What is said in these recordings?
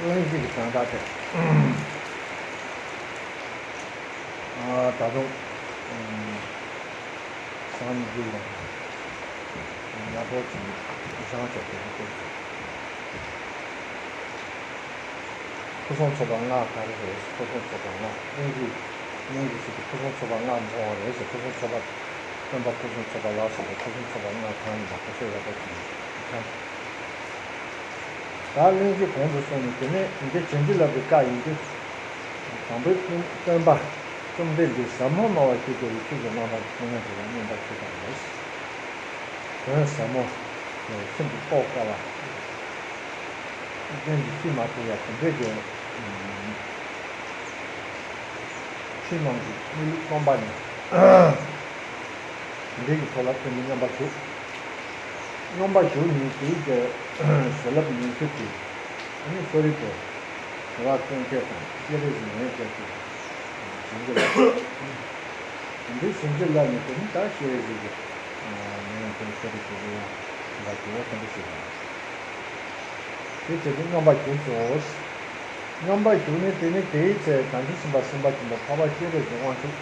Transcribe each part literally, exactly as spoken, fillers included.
གླེང་གཞི་གི་དོན་དག་དེ། ཨ། ད་དུང་། ཨ། སང་ཉིན་རྒྱུ་ལ་ཡག་པོ་བྱུང་། བཞེངས་བྱས་དེ་ནས་ཕུན་སུམ་ཚོགས་པ་ལྔ་ག་རེ་རེད། ཕུན་སུམ་ཚོགས་པ་ལྔ། གླེང་གཞི། གླེང་གཞི་ཞིག་གིས་ཕུན་སུམ་ཚོགས་པ་ལྔ་འཛོམས་པ་རེད་ཟེར། ཕུན་སུམ་ཚོགས་པ། སྟོན་པ་ཕུན་སུམ་ཚོགས་པ་ལ་སོགས་པའི་ཕུན་སུམ་ཚོགས་པ་ལྔ་གང་ཡིན་པ་ཁོ་ཚོས་ཡག་པོ་བྱུང་། ད་གླེང་གཞི་གོང་དུ་སོང་ནས། དེ་ནས་འདི་བྱིན་གྱིས་བརླབས་པའི་བཀའ་ཡིན་ཏེ། དང་པོའི་སྟོན་པ་བཅོམ་ལྡན་འདས་ཟབ་མོ་སྨྲ་བ་ཞེས་བྱ་བའི་ཆོས་ཀྱི་རྣམ་པར་ཐོབ་ནས་དེ་ལ་བསྙེན་པར་ཞུས་པ་རེད། དོན་ཟབ་མོ། ཁྱིམ་དུ་རྟོགས་དཀའ་བ། གཏན་གྱི་ཤེས་མ་ཐུབ་ཡ་དེ་འདྲའི་གི། ཕྱི་ནང་གི་གནས་ལུགས་སྟོང་པ་ཉིད། དེ་འདྲའི་གི་ཐོག་ལ་དེ་ནི་སྙོམས་པར་ཞུགས། སྙོམས་པར་ཞུགས་ནས་དེའི་གི་བྱིན་རླབས་ཉུང་ཤོས་དེ། ཨ་ནི་གསོ་རིག་པས་དྲི་བ་ཀུན་བཀོད་དང་སྤྱན་རས་གཟིགས་མཉེས་བྱས་ཏེ་བྱིན་གྱིས་བརླབས། དེ་འདྲའི་བྱིན་གྱིས་བརླབས་ནས་དེ་ནི་ད་སྤྱན་རས་གཟིགས་ཀྱི་མཉེས་པའི་གསོ་རིག་པའི་ལུས་ཡང་ལ་གྱུར་པ་དེ་འདྲ་ཞིག་དང་། དེ་བྱས་ཏེ་སྙོམས་པར་ཞུགས་སོ། སྙོམས་པར་ཞུགས་ནས་དེ་ནི་དེའི་ཚེ་བྱང་ཆུབ་སེམས་དཔའ་སེམས་དཔའ་ཆེན་པོ་འཕགས་པ་སྤྱན་རས་གཟིགས་དབང་ཕྱུག་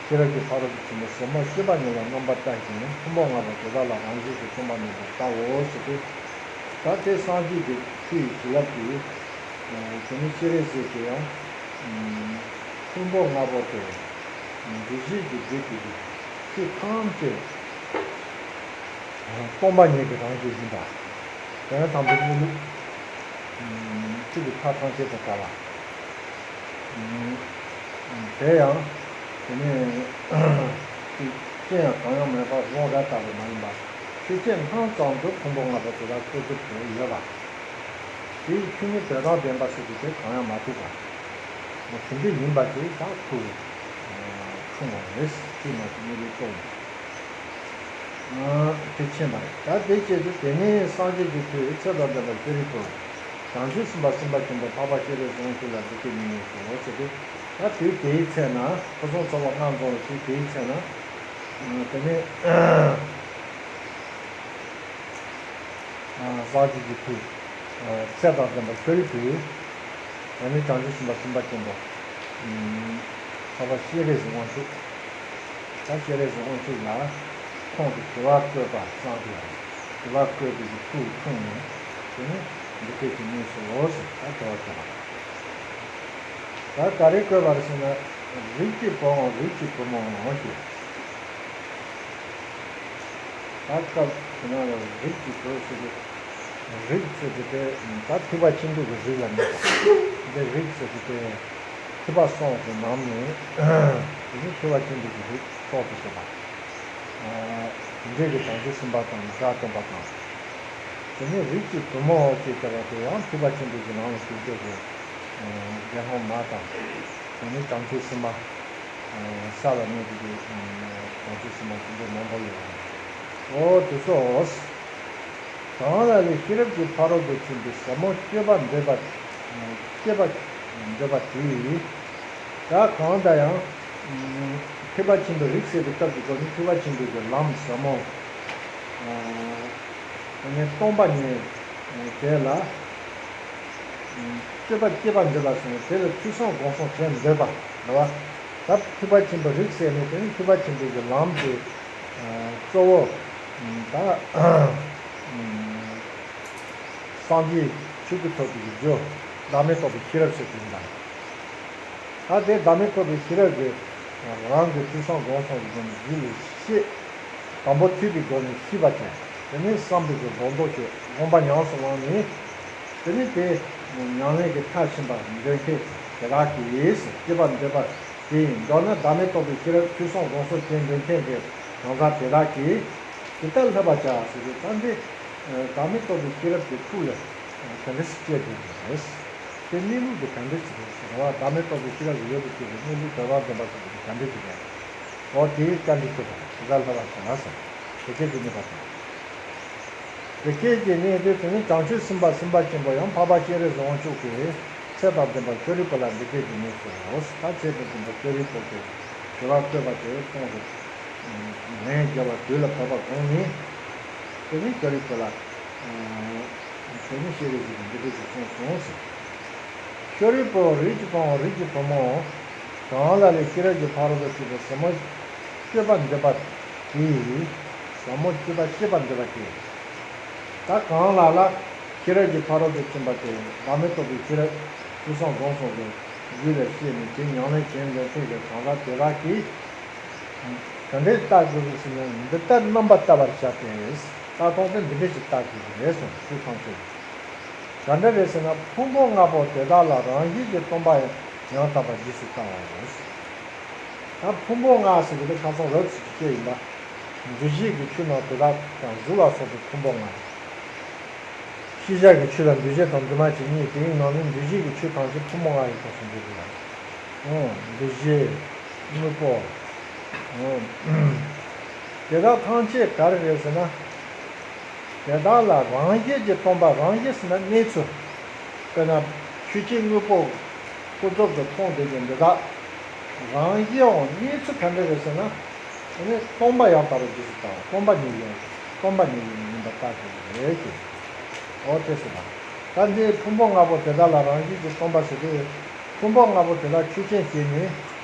ཤེས་རབ་ཀྱི་ཕ་རོལ་ཏུ་ཕྱིན་པའི་ཟབ་མོ་སྤྱོད་པ་ཉིད་ལ་རྣམ་པར་བལྟ་ཞིང་ཕུང་པོ་ལྔ་པོ་དེ་དག་ལ་རང་བཞིན་གྱིས་མཚུངས་པར་མེད་པར་བལྟའོ་ཞེས་ཏེ། ད་དེ་སངས་རྒྱས་ཀྱི་མཐུ་ཡི་བྱིན་རླབས་ཀྱིས། དེ་ནི་སྤྱན་རས་གཟིགས་ཀྱི་ཡང་ཕུང་པོ་ལྔ་པོ་དེ་འདུ་ཤེས་ཀྱི་རྒྱུད་ཀྱི་ཆོས་ཐམས་ཅད་སྟོང་པ་ཉིད་ཀྱི་རང་བཞིན་ཡིན་པ། དོན་དམ་པའི་གནས་ལུགས། ཆོས་ཀྱི་མཐའ་ཐམས་ཅད་དུ་བཀྲལ་བ། དེ་ཡང་། དེ་ནས། རྐྱེན་ཡང་གང་ཡང་མེད་པར་རང་ར་ལྟ་བུ་མ་ཡིན་པར། ཆོས་ཅན་སྣང་ཙམ་དུ་ཕུང་པོ་ལྔ་པོ་དེ་དག་ཀུན་རྫོབ་ཏུ་ཡོད་པ། དེའི་ཆོས་ཉིད་དོན་དམ་བདེན་པ་ཟེར་རྒྱུ་དེ་གང་ཡང་མ་ཐུག་པ། དེ་འདྲ་ཡིན་པ་དེ་དག་ཐུགས་ལ་འཁྲུངས་པ་རེད། དེས་ན་དེ་ནི་ལས་གཙོ་བོ། དེ་ཕྱིན་པ་རེད། ད་དེ་བྱས་ཏེ་དེ་ནས་སངས་རྒྱས་ཀྱི་མཐུས་ཚེ་དང་ལྡན་པ་ཤཱ་རིའི་བུ། བྱང་ཆུབ་སེམས་དཔའ་སེམས་དཔའ་ཆེན་པོ་འཕགས་པ་སྤྱན་རས་གཟིགས་དབང་ཕྱུག་ལ་འདི་སྐད་སྙན་སྨྲས་སོ་ཟེར་ཏེ། ད་དུས་དེའི་ཚེ་ན་ཕུན་སུམ་ཚོགས་པ་ལྔ་འཛོམས་པའི་དུས་དེའི་ཚེ་ན། དེ་ནས་སངས་རྒྱས་ཀྱི་མཐུས། ཚེ་དང་ལྡན་པ་ཤཱ་རིའི་བུས། ད་ནི་བྱང་ཆུབ་སེམས་དཔའ་སེམས་དཔའ་ཆེན་པོ། འཕགས་པ་སྤྱན་རས་གཟིགས་དབང་ཕྱུག་ད་སྤྱན་རས་གཟིགས་དབང་ཕྱུག་ལ། ཁོང་གིས་དྲི་བ་བཀོད་པ་བསམ་གྱི། དྲི་བ་བཀོད་པའི་ཐུགས་འཁྲུངས་ནས། དེ་ནི་འདི་སྐད་ཅེས་སྨྲས་སོ་ཟེར། ད་དྲི་བ་བཀོད་པ། ད་ག་རེ་བཀོད་པ་རེད་ཟེར་ན། རིགས་ཀྱི་བུའམ་རིགས་ཀྱི་བུ་མོའམ་ཞེས། ད་སྐབས་དེ་ནང་ལ་རིགས་ཀྱི་བུ་ཟེར་དུས། རིགས་ཟེར་དུས་དེ་ད་ཐེག་པ་ཆེན་པོའི་རིགས་ལ་སྨོས་པ། འདི་རིགས་ཟེར་དུས་དེ་ཐེག་པ་གསུམ་གྱི་ནང་ནས། དེ་ནི་ཐེག་པ་ཆེན་པོའི་རིགས་གཙོ་དུ་བྱས་པ། དེ་འདྲའི་གི་བྱང་ཆུབ་སེམས་དཔའ་དང་སྒྲ་སྟོན་པ་དང་། དེ་ནས་རིགས་ཀྱི་བུ་མོ་ཞེས་བྱ་བ་དེ་ཡང་ཐེག་པ་ཆེན་པོའི་གི་ནང་ལ་ཞུགས་པའི་གི་དགེ་སློང་མ་དང་། དེ་ནས་བྱང་ཆུབ་སེམས་དཔའ། ས་ལ་གནས་པའི་གི་བྱང་ཆུབ་སེམས་དཔའ་དེ་འདྲའི་མང་པོ་ཡོད་པ། འོ་དེ་ཚོ། གང་ལ་ལས་ཤེས་རབ་ཀྱི་ཕ་རོལ་ཏུ་ཕྱིན་པའི་ཟབ་མོ་སྤྱོད་པ་འདོད་པ། སྤྱོད་པ་འདོད་པ་དེས། ད་གང་ལྟར་ཡང་། ཐེག་པ་ཆེན་པོའི་རིགས་ཟེར་བའི་སྐབས་ཀྱི་སྒོ་ནས་ཐེག་པ་ཆེན་པོའི་གི་ལམ་ཟབ་མོ། དེ་ནས་སྟོང་པ་ཉིད་དེ་ལ། སྤྱོད་པ་སྤྱོད་པ་འདོད་པ་ཟེར་ནས་དེ་ལ་ཐོས་བསམ་སྒོམ་གསུམ་བྱེད་འདོད་པ་རེད་བ། ད་ཐེག་པ་ཆེན་པོའི་རིགས་ཟེར་ནས་དེ་ནི་ཐེག་པ་ཆེན་པོའི་གི་ལམ་དེ། གཙོ་བོ། ད། སངས་རྒྱས་ཆོས་ཀྱི་ཐོབ་པའི་རྒྱུ། བདག་མེད་རྟོགས་པའི་ཤེས་རབ་ཟེར་གྱི་ཡིན་ད། ད་དེ་བདག་མེད་རྟོགས་པའི་ཤེས་རབ་ཀྱིས་རང་གི་ཐོས་བསམ་སྒོམ་གསུམ་གྱི་སྒོ་ནས་རྒྱུད་ལ་ཤེས། དང་པོ་ཐོས་པའི་སྒོ་ནས་ཤེས་པ་བྱས། དེ་ནས་བསམ་པའི་གི་སྒོམ་རྟོག་བྱས། སྒོམ་པ་ཉམས་སུ་བླངས་ནས། དེ་ནས་དེ་ཉམས་ལེན་གྱི་མཐར་ཕྱིན་པ་འདོད་མཁན་དེ་དག་གིས་སྤྱོད་པ་འདོད་པ་དེ་ཡིན། མདོར་ན་བདག་མེད་རྟོགས་པའི་ཤེས་རབ་ཐོས་བསམ་སྒོམ་གསུམ་བྱེད་འདོད་མཁན་གྱི་གང་ཟག་དེ་དག་གིས། དེ་ལྟར་བསླབ་པར་བྱ་ཟེར་དུས་ད་འདི། བདག་མེད་རྟོགས་པའི་ཤེས་རབ་ཀྱི་ཐུགས་ལ་ག་འདྲ་ཞིག་སྐྱེ་དགོས་ཀྱི་རེད། དེ་གནས་ལུགས་དེ་ག་འདྲ་ཞིག་རེད་ཟེར་བ། བདག་མེད་རྟོགས་པའི་ཤེས་རབ་ཀྱི་ཡུལ་དུ་སྐྱེས་པའི་གནས་ལུགས་དོན་དམ་བདེན་པ་ཟེར་དེ་ག་འདྲ་ཞིག་རེད། འོ་དེའི་བཀའ་འདྲི་ཞུ་དང་དེ་ལྟར་བསླབ་པར་བྱ་ཟེར། དེ་སྐད་ཅེས་སྨྲས་པ་དང་། དེ་སྐད་ཅེས་སྨྲས་ཏེ། དེ་ནས་བྱང་ཆུབ་སེམས་དཔའ་སེམས་དཔའ་ཆེན་པོ་ཡང་འཕགས་པ་སྤྱན་རས་གཟིགས་དབང་ཕྱུག་གིས། ཚེ་དང་ལྡན་པ་ཤཱ་རིའི་བུ་ལ་འདི་སྐད་ཅེས་སྨྲས་སོ། ད་ཚེ་དང་ལྡན་པ་ཤཱ་རིའི་བུ་དེ་དྲི་བ་བཀོད་པ་དེ་ཁོང་གི་ལན་བརྒྱབ་པ་དུས་ལ་བབ་པ་དགོངས་ནས། དེ་ནས་ཤཱ་རིའི་བུ་ལ། དེ་ནས་སྤྱན་རས་གཟིགས་ཀྱིས་འདི་སྐད་ཅེས་གསུངས་སོ། ཤཱ་རིའི་བུ། རིགས་ཀྱི་དབང་། རིགས་ཀྱི་བུ་མོ། གང་ལ་ལས་ཤེས་རབ་ཀྱི་ཕ་རོལ་ཏུ་ཕྱིན་པའི་ཟབ་མོ་སྤྱོད་པ་འདོད་པ་དེས། ཟབ་མོ་སྤྱོད་པ་སྤྱད་པ་འདོད་པ་དེས། ད་གང་ལ་ལ་ཤེས་རབ་ཀྱི་ཕ་རོལ་ཏུ་ཕྱིན་པ་དེ་བླ་མེད་རྟོགས་པའི་ཤེས་རབ་ཐོས་བསམ་སྒོམ་གསུམ་གྱི་རྒྱུད་ལ་སྐྱེས་ནས་དེ་ཉམས་ལེན་བྱེད་འདོད་མཁན་གྱི་གང་ཟག་དེ་དག་གིས། ག་འདྲས་བལྟ་དགོས་ཀྱི་ཟེར་ན། འདི་ལྟར་རྣམ་པར་བལྟ་བར་བྱ་སྟེ། ལྟ་སྟངས་དེ་འདི་འདྲས་ཞིག་བལྟ་དགོས་ཀྱི་རེད་གསུངས། ཆོས་ཐམས་ཅད། ག་འདྲ་རེད་ཟེར་ན། ཕུང་པོ་ལྔ་པོ་དེ་དག་ལ་རང་བཞིན་གྱིས་སྟོང་པ་ཡང་དག་པར་རྗེས་སུ་བལྟའོ། ད་ཕུང་པོ་ལྔ་ཟེར་གྱི་དེ་ཁ་སང་རབ་ཙམ་ཞིག་བཤད་ཡིན་པ། འདུ་བྱེད་ཀྱི་ཆོས་རྣམས་དེ་དག་དང་གཟུགས་ལ་སོགས་པའི་ཕུང་པོ་ལྔ། ཤེས་བྱ་གི་ཆོས་ལ་འདུ་བྱེད་དང་འདུས་མ་བྱས་གཉིས། དེའི་ནང་ནས་འདུ་བྱེད་ཀྱི་ཆོས་ཐམས་ཅད་ཕུང་པོ་ལྔ་ཡི་ཁོངས་སུ་འདུས་པ། འོ། འདུ་བྱེད། དངོས་པོ། འོ། དེ་དག་ཐམས་ཅད་ག་རེ་རེད་ཟེར་ན། དེ་དག་ལ་རང་བཞིན་གྱིས་སྟོང་པ། རང་བཞིན་ཟེར་ན་གནས་ཚུལ། དཔེར་ན་ཆོས་ཅན་དངོས་པོ་ཀུན་རྫོབ་ཏུ་མཐོང་བསྡད་ཀྱི་འདི་དག་རང་བཞིན་འོང་གནས་ཚུལ་ག་འདྲ་རེད་ཟེར་ན། དེ་ནི་སྟོང་པ་ཡང་དག་པར་རྗེས་སུ་བལྟའོ། སྟོང་པ་ཉིད་ཡིན། སྟོང་པ་ཉིད་ཡིན་པར་བལྟ་དགོས་པ་རེད་ཅེས། འོ་དེ་ཟེར་བ། ད་འདིའི་ཕུང་པོ་ལྔ་པོ་དེ་དག་ལ་རང་བཞིན་གྱིས་སྟོང་པ་ཟེར་དུས། ཕུང་པོ་ལྔ་པོ་དེ་དག་ཆོས་ཅན་སྐྱེས་ནས།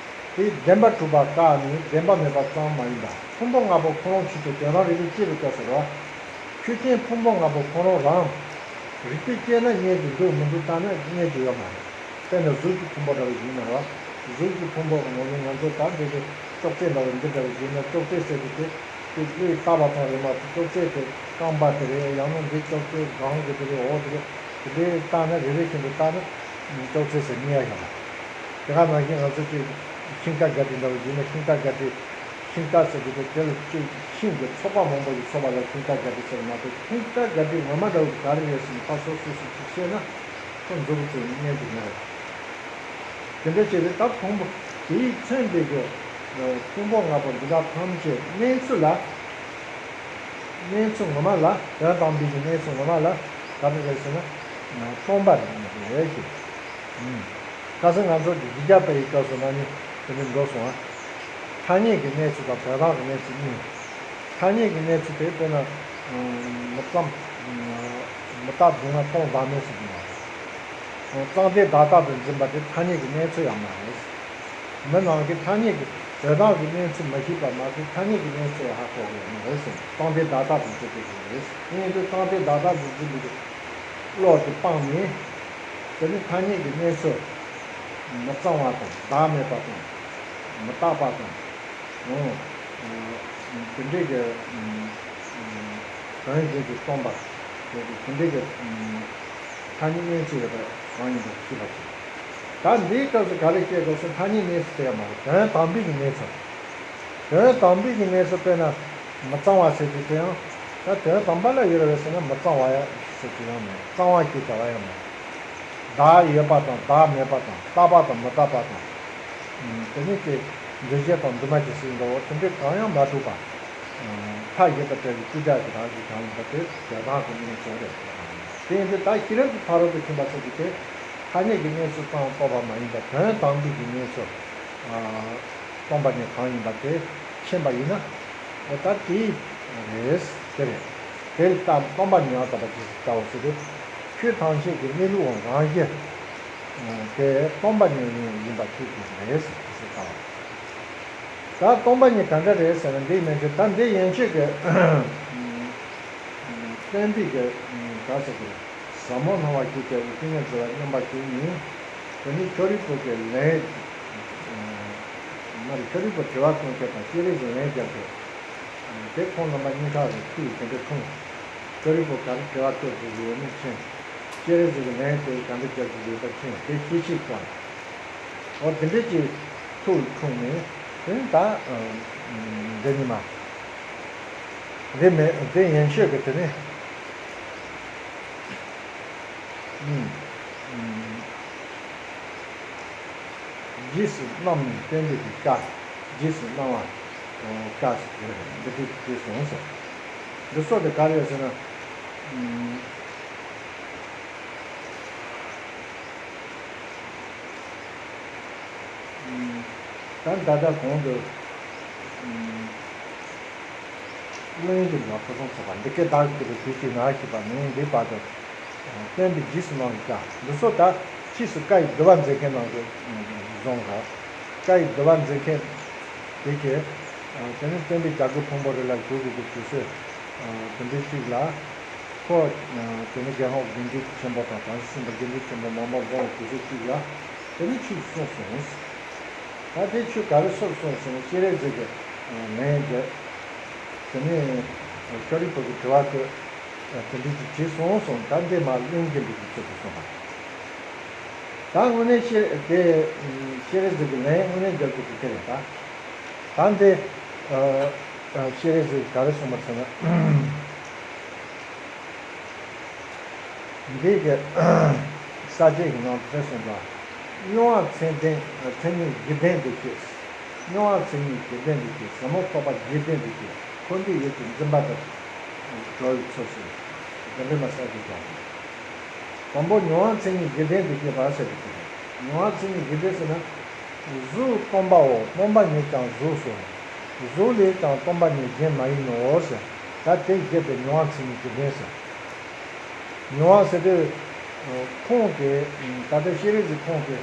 དེའི་བདེན་པ་གྲུབ་པ་བཀག་ནས་བདེན་པ་མེད་པ་ཙམ་མ་ཡིན་པ། ཕུང་པོ་ལྔ་པོ་ཁོ་རང་ཆོས་ཅན་དོན་རང་རིག་པས་དཔྱད་པའི་སྐབས་སུ་རེད་བ། ཆོས་ཅན་ཕུང་པོ་ལྔ་པོ་ཁོ་རང་རང་། རིག་པས་དཔྱད་ན་རྙེད་ཀྱི་འདུག་མི་འདུག་བལྟས་ན་རྙེད་ཀྱི་ཡོད་མ་རེད། དཔེར་ན་གཟུགས་ཀྱི་ཕུང་པོ་འདྲ་བ་ཞིག་ཡིན་ན་རེད་བ། གཟུགས་ཀྱི་ཕུང་པོ་གི་ནང་ནས་ང་ཚོ་ད་འདི་འདྲའི་ཅོག་ཙེ་འདྲ་བ་འདི་འདྲ་བ་ཞིག་ཡིན་ན། ཅོག་ཙེ་ཟེར་གྱི་དེ་དེ་བློས་བཏགས་པ་ཙམ་རེད་མ་གཏོགས། ཅོག་ཙེ་དེ་རྐང་པ་དེ་རེད། ཡང་ན་འདི་ཅོག་ཙེ་སྒང་གི་དེ་རེད། འོ་དེ་རེད། དེ་འདྲའི་བལྟས་ན་རེ་རེ་བཞིན་དུ་བལྟས་ན་ཅོག་ཙེ་ཟེར་རྙེད་ཡ་ཡོད་མ་རེད། དེ་ག་ནང་བཞིན་ང་ཚོ་ཅིག་ཤིང་རྟ་ག་དྲི་འདྲ་བ་ཡིན་ན། ཤིང་རྟ་ག་དྲི། ཤིང་རྟ་ཟེར་གྱི་དེ་དེ་ལ་ཅིག་ཤིང་གི་ཚོགས་པ་མང་པོ་ཞིག་ཚོགས་པ་ལ་ཤིང་རྟ་ག་དྲི་ཟེར་བ་མ་གཏོགས། ཤིང་རྟ་ག་དྲི་ངོ་མ་འདྲ་བོ་ག་རེ་རེད་ཟེར་ནས་ཕར་སོ་སོས་སུ་ཅིག་བཤད་ན་ཁོ་མཛུབ་ཚུགས་རྙེད་ཀྱི་མེད་རེད། དེ་འདྲ་བྱས་ཏེ་ད་ཕུང་པོ་དེས་མཚོན་པའི་གི་ཕུང་པོ་ལྔ་པོ་འདི་དག་ཐམས་ཅད་གནས་ཚུལ་ལ། གནས་ཚུལ་ངོ་མ་ལ། དོན་དམ་པའི་གི་གནས་ཚུལ་ངོ་མ་ལ་ག་རེ་རེད་ཟེར་ན། སྟོང་པ་རེད་ཟེར། ཁ་སང་ང་ཚོ་གི་བདེ་རྒྱས་པའི་སྐབས་སུ་ན་ནི་དེ་འདྲ་འགྲོ་སོང་ང་། ཐ་སྙད་ཀྱི་གནས་ཚུལ་དང་དོན་དམ་གྱི་གནས་ཚུལ་གཉིས། ཐ་སྙད་ཀྱི་གནས་ཚུལ་དེ་དཔེར་ན་མི་གཙང་། མི་རྟག་སྡུག་བསྔལ་སྟོང་བདག་མེད་ཟེར་གྱི་ཡོད་རེད། གཙང་བདེ་བདག་རྟག་ཏུ་འཛིན་པ་དེ་ཐ་སྙད་ཀྱི་གནས་ཚུལ་ཡང་མ་རེད། མི་རྣམས་ཀྱི་ཐ་སྙད་ཀྱི་དོན་དམ་གྱི་གནས་ཚུལ་མ་ཤེས་པ་མ་ཟད། ཐ་སྙད་ཀྱི་གནས་ཚུལ་ཧ་གོ་གི་ཡོད་མ་རེད་ཟེར། གཙང་བདེ་བདག་རྟག་ཏུ་འཛིན་པའི་གི་རེད། དེ་ཡིན་དུས་གཙང་བདེ་བདག་རྟག་ཏུ་འཛིན་པའི་གི་བློ་དེ་སྤངས་ནས། དེ་ནི་ཐ་སྙད་ཀྱི་གནས་ཚུལ་མི་གཙང་བ་དང་། བདག་མེད་པ་དང་། མི་རྟག་པ་དང་། འོ། དེ་འདྲའི་གི་དོན་བཞིན་དུ་སྟོན་པ། དེ་འདྲའི་གི་ཐ་སྙད་གནས་ཚུལ་ཡོད་པ་གང་ཡིན་པ་ཤེས་པ་བྱེད། ད་འདིའི་སྐབས་སུ་ག་རེ་བཤད་དགོས་ཟེར། ཐ་སྙད་གནས་ཚུལ་དེ་ཡང་མ་རེད། དོན་དམ་པའི་གི་གནས་ཚུལ། དོན་དམ་པའི་གི་གནས་ཚུལ། དཔེར་ན་མི་གཙང་བ་ཟེར་གྱི་དེ་ཡང་། ད་དོན་དམ་པ་ལ་ཡོད་རེད་ཟེར་ན་མི་གཙང་བ་ཡ་ཟེར་གྱི་ཡང་མེད། གཙང་བ་ཞེས་བྱ་བ་ཡང་མེད། བདག་ཡོད་པ་དང་བདག་མེད་པ་དང་། རྟག་པ་དང་མི་རྟག་པ་དང་། དེ་ནས་དེ་འདུ་བྱེད་དང་འདུས་མ་བྱས་ཟེར་འདྲ་བོ་དེ་འདྲའི་གང་ཡང་མ་གྲུབ་པ། མཐའ་ཡས་པ་བྲལ་བའི་སྐུ་ཆ་གི་རང་བཞིན་གང་ཡིན་པ་དེ་དོན་དམ་གྱི་གནས་ཚུལ་རེད། དེ་ཡིན་དུས་ད་ཤེས་རབ་ཀྱི་ཕ་རོལ་ཏུ་ཕྱིན་པ་ཟེར་གྱི་དེ་ཐ་སྙད་ཀྱི་གནས་ཚུལ་ཙམ་རྟོགས་པ་མ་ཡིན་པར་དོན་དམ་པའི་གི་གནས་ཚུལ་སྟོན་པ་ནི་གང་ཡིན་པ་དེ་མཁྱེན་པ་ཡིན་ན། འོ་ད་དེ་རེད། དེ་རེད། དེ་ལྟར་སྟོང་པ་ཉིད་ཡང་དག་པར་རྗེས་སུ་བལྟའོ་ཟེར་དུས། ཆོས་ཐམས་ཅད་ཀྱི་གནས་ལུགས་རང་བཞིན་དེ་སྟོང་པ་ཉིད་ཡིན་པ་ཤེས་དགོས་པ་རེད་ཟེར་བ། ད་སྟོང་པ་ཉིད་ག་འདྲ་རེད་ཟེར་ན། འདི་མན་ཆད་ད་འདི་ཡན་ཆོད་ཀྱི་བསྟན་པའི་གི་ག་ཟེར་གི་ཟབ་མོ་སྣང་བ་ཞེས་བྱ་བའི་བསྟན་ཉམས་འགྲེལ་བ་མཉམ་པ་ཞིག་ཡིན། དེ་ནི་ཤཱ་རིའི་བུ་གི་ལན། མ་རེད། ཤཱ་རིའི་བུ་དྲི་བ་བཀོད་མཁན་དང་སྤྱན་རས་གཟིགས་ལན་བརྒྱབ་པས། དེ་ཁོང་རྣམ་པ་གཉིས་ཆ་རེ་ཐུགས་ཡིད་དེ་འདྲ་འཁྲུངས། ཤཱ་རིའི་བུ་ག་རེ་དྲི་བ་བཀོད་དགོས་ཀྱི་ཡོད་མེད་མཁྱེན། སྤྱན་རས་གཟིགས་ཀྱི་ལན་དེ་ག་འདྲ་རྒྱབ་ཀྱི་ཡོད་པ་མཁྱེན། དེ་ཤེས་ཤེས་ཀྱང་། འོ་དེ་འདྲ་ཅིག་ཐུགས་ཡིད་འཁྲུངས་ནས། དེ་ནི་ད་འདི་ཉི་མ། འདི་མེད། འདི་ཡན་ཆོད་ཀྱི་དེ་ནི། རྗེས་སུ་བསྣམས་ནས་བསྟན་པའི་གི་བཀའ། རྗེས་སུ་གནང་བ་བཀའ་ཟེར་གྱི་རེད། འདི་དེ་དེ་སོང་ཟེར། འདི་སོགས་དེ་ག་རེ་ཟེར་ན། ད་ད་ལྟ་གོང་དུ། བློན་གྱི་ནང་ཕུན་སུམ་ཚོགས་པ་འདི་སྐད་བདག་གིས་ཐོས་པའི་དུས་གཅིག་ན་ཞེས་པ་ནས་འདི་བར་དུ། སྟོན་པའི་རྗེས་སུ་གནང་བའི་བཀའ་འདི་ཚོ་ད་ཕྱིས་སུ་བཀའ་ཡི་བསྡུ་བ་མཛད་མཁན་ནང་དུ་བཟུང་ག་བཀའ་ཡི་བསྡུ་བ་མཛད་མཁན་དེ་གས། དེ་ནི་སྟོན་པའི་བྱ་རྒོད་ཕུང་པོ་རི་ལ་བཞུགས་པའི་དུས་ཚོད་དེ་འདྲའི་གཅིག་ལ། ཁོ། དེ་ནི་རྒྱལ་བ་དགེ་འདུན་ཆེན་པོ་དང་བྱང་ཆུབ་སེམས་དཔའ་དགེ་འདུན་ཆེན་པོ་མང་པོ་འཛོམས་པའི་དུས་ཚོད་གཅིག་ལ། དེ་ནི་ཆོས་གསུངས་སོང་། ད་དེ་ཆོས་ག་རེ་སོགས་གསུངས་སོང་སྤྱན་རས་གཟིགས་ཀྱི་ལན་རྒྱབ། དེ་ནས་ཤཱ་རིའི་བུ་གི་དྲི་བ་དེ་དེ་འདྲ་ཅིག་བྱས་སོང་གསུངས། ད་འདི་མར་གླེང་གི་འདུག་གི་ཚུལ་དུ་གསུངས་པ། ད་དངོས་གནས་ཤེས་དེ་ཤེས་རིག་ཟིག་གི་ལན་དངོས་གནས་རྒྱབ་དགོས་ཀྱི་དེ་རེད་ད། ད་འདི་ཤེས་རིག་ཟིག་ག་རེ་གསུངས་པ་ཟེར་ན། འདི་གི་ས་བཅད་ཀྱི་ནང་དུ་གསུངས་པ། མྱོང་བ་མཚན་ལྡན་མཚན་ཉིད་བཞི་ལྡན་དུ་སྐྱེས། མྱོང་བ་མཚན་ཉིད་བཞི་ལྡན་དུ་སྐྱེས། ཟབ་མོ་སྤོབས་པ་བཞི་ལྡན་དུ་སྐྱེས། འཁོར་འདས་ཡུལ་དུ་འཛིན་པ་དང་གྲོལ་བའི་ཚུལ་ཟེར། དེ་འདྲ་མ་ས་བཅད་ཀྱང་། དང་པོ་མྱོང་བ་མཚན་ཉིད་བཞི་ལྡན་དུ་སྐྱེས་པ་ཟེར་གྱི་འདུག་མྱོང་བ་མཚན་ཉིད་བཞི་ལྡན་ཟེར་ན། གཟུགས་སྟོང་པའོ། སྟོང་པ་ཉིད་ཀྱང་གཟུགས་སོ། གཟུགས་ལས་ཀྱང་སྟོང་པ་ཉིད་གཞན་མ་ཡིན་ནོ་ཟེར། ད་དེ་བཞི་དེ་མྱོང་བ་མཚན་ཉིད་བཞི་ལྡན་ཟེར། མྱོང་བ་ཟེར་དུས། ཁོང་གིས་ད་ལྟ་ཤེས་རིག་གི་ཁོང་གི་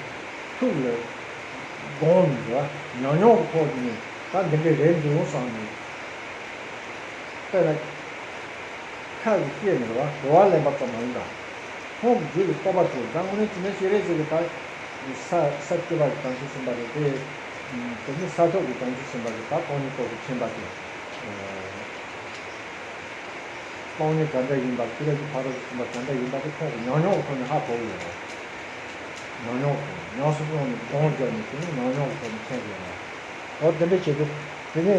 ཐུགས་ལ་དགོངས་ནས་ཉམས་མྱོང་གི་ཐོག་ནས་ད་འདི་འདྲ་རེད་འདུག་བསམ་ནས། དཔེར་ན། ཁ་གིས་བཤད་ནས་རེད་བ། གོ་བ་ལེན་པ་ཙམ་མ་ཡིན་པ། ཁོང་གི་རྒྱུད་ལ་རྟོགས་པ་བྱུང་། ད་དངོས་གནས་བྱས་ན་ཤེས་རིག་ཟེར་གི་ད། ས་ས་བཅུ་པ་གི་བྱང་ཆུབ་སེམས་དཔའ་རེད་དེ། དེ་ནི་ས་ཐོབ་ཀྱི་བྱང་ཆུབ་སེམས་དཔའ་གི་ད་སྟོང་ཉིད་རྟོགས་སུ་ཕྱིན་པ་དེ། སྟོང་ཉིད་ག་འདྲ་ཡིན་པ། ཤེས་རབ་ཀྱི་ཕ་རོལ་ཏུ་ཕྱིན་པ་ག་འདྲ་ཡིན་པ་དེ་ཁོང་གི་ཉམས་མྱོང་གི་ཐོག་ནས་ཧ་གོ་གི་ཡོད་རེད། ཉམས་མྱོང་གི་ཐོག་ནས་ཉམས་སུ་བླངས་ནས་སྦྱོང་བརྒྱབ་ནས་དེ་ནི་ཉམས་མྱོང་གི་ཐོག་ནས་མཁྱེན་དགོས་རེད། འོ་དེ་འདྲ་བྱེད་དུས་དེ་ནི།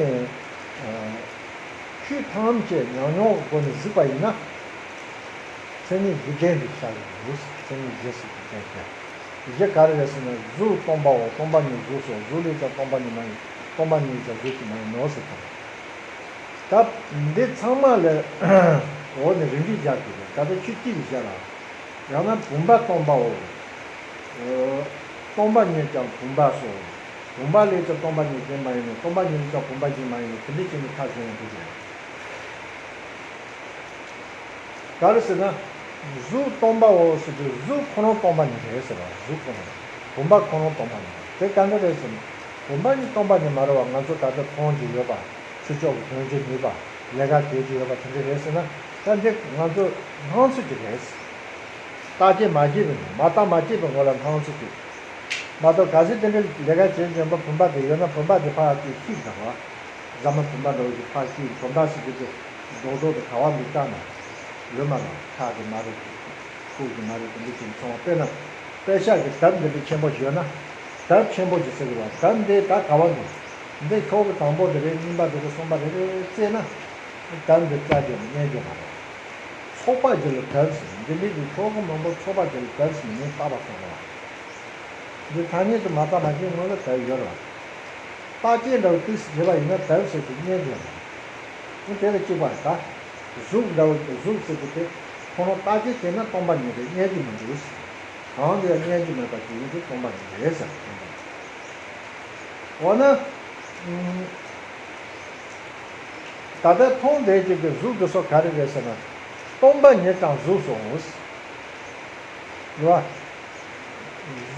ཆོས་ཐམས་ཅད་ཉམས་མྱོང་གི་སྒོ་ནས་གཟིགས་པ་ཡིན་ན། མཚན་ཉིད་བཞི་ལྡན་དུ་ཤར་གྱི་འདུག་མཚན་ཉིད་བཞི་ཟེར་གྱི་ལྡན་ཀྱང་། བཞི་ག་རེ་རེད་ཟེར་ན་གཟུགས་སྟོང་པའོ། སྟོང་པ་ཉིད་གཟུགས་སོ། གཟུགས་ལས་ཀྱང་སྟོང་པ་ཉིད་མ་ཡིན། སྟོང་པ་ཉིད་ཀྱང་གཟུགས་ཀྱང་མ་ཡིན་ནོ་ཟེར་དང་། ད་འདི་ཚང་མ་ལ་འོག་ནས་རིགས་འགྲེ་རྒྱག་དགོས་རེད། ད་ལྟ་ཆོས་གཅིག་གི་ཆ་ལ། ཡང་ན་བུམ་པ་སྟོང་པའོ། སྟོང་པ་ཉིད་ཀྱང་བུམ་པ་སོ། བུམ་པ་ལས་ཀྱང་སྟོང་པ་ཉིད་གཞན་མ་ཡིན་ནོ། སྟོང་པ་ཉིད་ལས་ཀྱང་བུམ་པ་གཞན་མ་ཡིན་ནོ། དེ་འདྲ་བྱས་ནས་ཁ་བཞེངས་ཡོང་གི་རེད། ག་རེ་ཟེར་ན། གཟུགས་སྟོང་པའོ་ཟེར་དུས་གཟུགས་ཁོ་རང་སྟོང་པ་ཉིད་རེད་ཟེར་བ། གཟུགས་ཁོ་རང་། བུམ་པ་ཁོ་རང་སྟོང་པ་ཉིད་རེད། དེ་ག་འདྲ་རེད་ཟེར་ན། བུམ་པ་ཉིད་སྟོང་པ་ཉིད་མ་རེད་བ། ང་ཚོ་ད་ལྟ་མཐོང་རྒྱུ་ཡོད་པ། ཕྱི་ཕྱོགས་ཀྱི་དོན་བྱེད་ནུས་པ། ལས་ཀ་བྱེད་རྒྱུ་ཡོད་པ་དེ་འདྲ་རེད་ཟེར་ན། ད་འདི་ང་ཚོ་སྣང་ཚུལ་གྱི་རེད། རྟག་བྱེད་མ་བྱས་པའི་ངོ་། མ་བརྟགས་མ་དཔྱད་པའི་ངོ་ལ་སྣང་ཚུལ་གྱི། མ་གཏོགས་གལ་སྲིད་དེ་འདྲའི་ལས་ཀ་བྱེད་བཞིན་པ་བུམ་པ་དེ་ཡོད་ན་བུམ་པ་དེ་ཕར་ཅིག་ཤིག་དང་བ། རྫ་མ་བུམ་པ་འདྲ་བོ་ཞིག་ཕར་ཤིག་བུམ་པ་ཟེར་རྒྱུ་དེ་རྡོག་རྡོག་དེ་ག་བ་མི་བཀག་ན། ཡོད་མ་རེད། ཁྲག་གི་མ་རེད། ཁུག་གི་མ་རེད། དེ་འདྲ་ཅིག་མཚུངས་པ། དཔེར་ན། པད་ཤག་གི་དར་འདི་འདྲ་ཆེན་པོ་ཞིག་ཡོད་ན། དར་ཆེན་པོ་ཞིག་ཟེར་གི་རེད་བ། དར་འདི་ད་ག་བ་འདུག་འདི་ཤོག་གུ་དང་པོ་དེ་རེད། གཉིས་པ་དེ་རེད། གསུམ་པ་དེ་རེད་བརྩིས་ན། དར་འདི་བཀྲ་རྒྱུ་མི་རྙེད་རྒྱུ་མ་རེད། ཚོགས་པ་བརྒྱད་ལ་དར་ཟེར། འདི་འདྲའི་གི་ཤོག་གུ་མང་པོ་ཚོགས་པ་བརྒྱད་ལ་དར་ཟེར་ནས་ངས་བཏགས་པ་སོང་རེད་བ། འདི་ཐ་སྙད་དུ་མ་བཏགས་མ་བྱས་ངོ་ལ་དར་ཡོད་རེད་བ། རྟག་བྱེད་འདྲ་བོ་ཏིག་ཙམ་བྱས་པ་ཡིན་ན་དར་ཟེར་དུས་རྙེད་རྒྱུ་རེད། འོ་དེ་ལ་གཅིག་པ་རེད་ད། གཟུགས་འདྲ་བོ་གཟུགས་ཟེར་དུས་དེ་ཁོ་རང་རྟག་བྱེད་བྱས་ན་སྟོང་པ་ཉིད་རེད། རྙེད་རྒྱུ་མི་འདུག་གང་དེ་ཡང་རྙེད་རྒྱུ་མེད་པ་ཞིག་ཡིན་དུས་སྟོང་པ་ཉིད་རེད་ཟེར། འོ་ན། ཨུམ། ད་ལྟ་མཐོང་བསྡད་ཀྱི་གི་གཟུགས་འདི་ཚོ་ག་རེ་རེད་ཟེར་ན། སྟོང་པ་ཉིད་ཀྱང་གཟུགས་སོ། རེད་བ།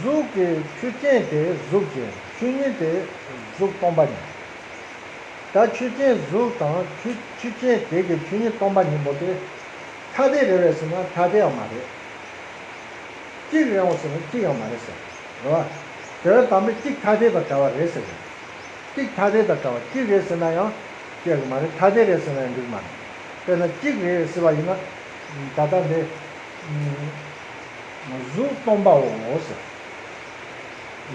གཟུགས་ཀྱི་ཆོས་ཅན་དེ་གཟུགས་ཅན། ཆོས་ཉིད་དེ་གཟུགས་སྟོང་པ་ཉིད། ད་ཆོས་ཅན་གཟུགས་དང་ཆོས་ཆོས་ཅན་དེ་གི་ཆོས་ཉིད་སྟོང་པ་ཉིད་པོ་དེ་ཐ་དད་རེད་པས་ཟེར་ན་ཐ་དད་ཡང་མ་རེད། གཅིག་རེད་འོང་ཟེར་ན་གཅིག་ཡང་མ་རེད་ཟེར། རེད་བ། དེ་བས་དམ་པའི་གཅིག་ཐ་དད་དང་བྲལ་བ་རེད་ཟེར། གཅིག་ཐ་དད་དང་བྲལ་བ། གཅིག་རེད་ཟེར་ན་ཡང་སྐྱེ་གི་མ་རེད། ཐ་དད་རེད་ཟེར་ན་ཡང་འགྲིག་མ་རེད། དཔེར་ན་གཅིག་རེད་ཟེར་བ་ཡིན་ན། ད་ལྟ་འདི། གཟུགས་སྟོང་པའོ་ཟེར།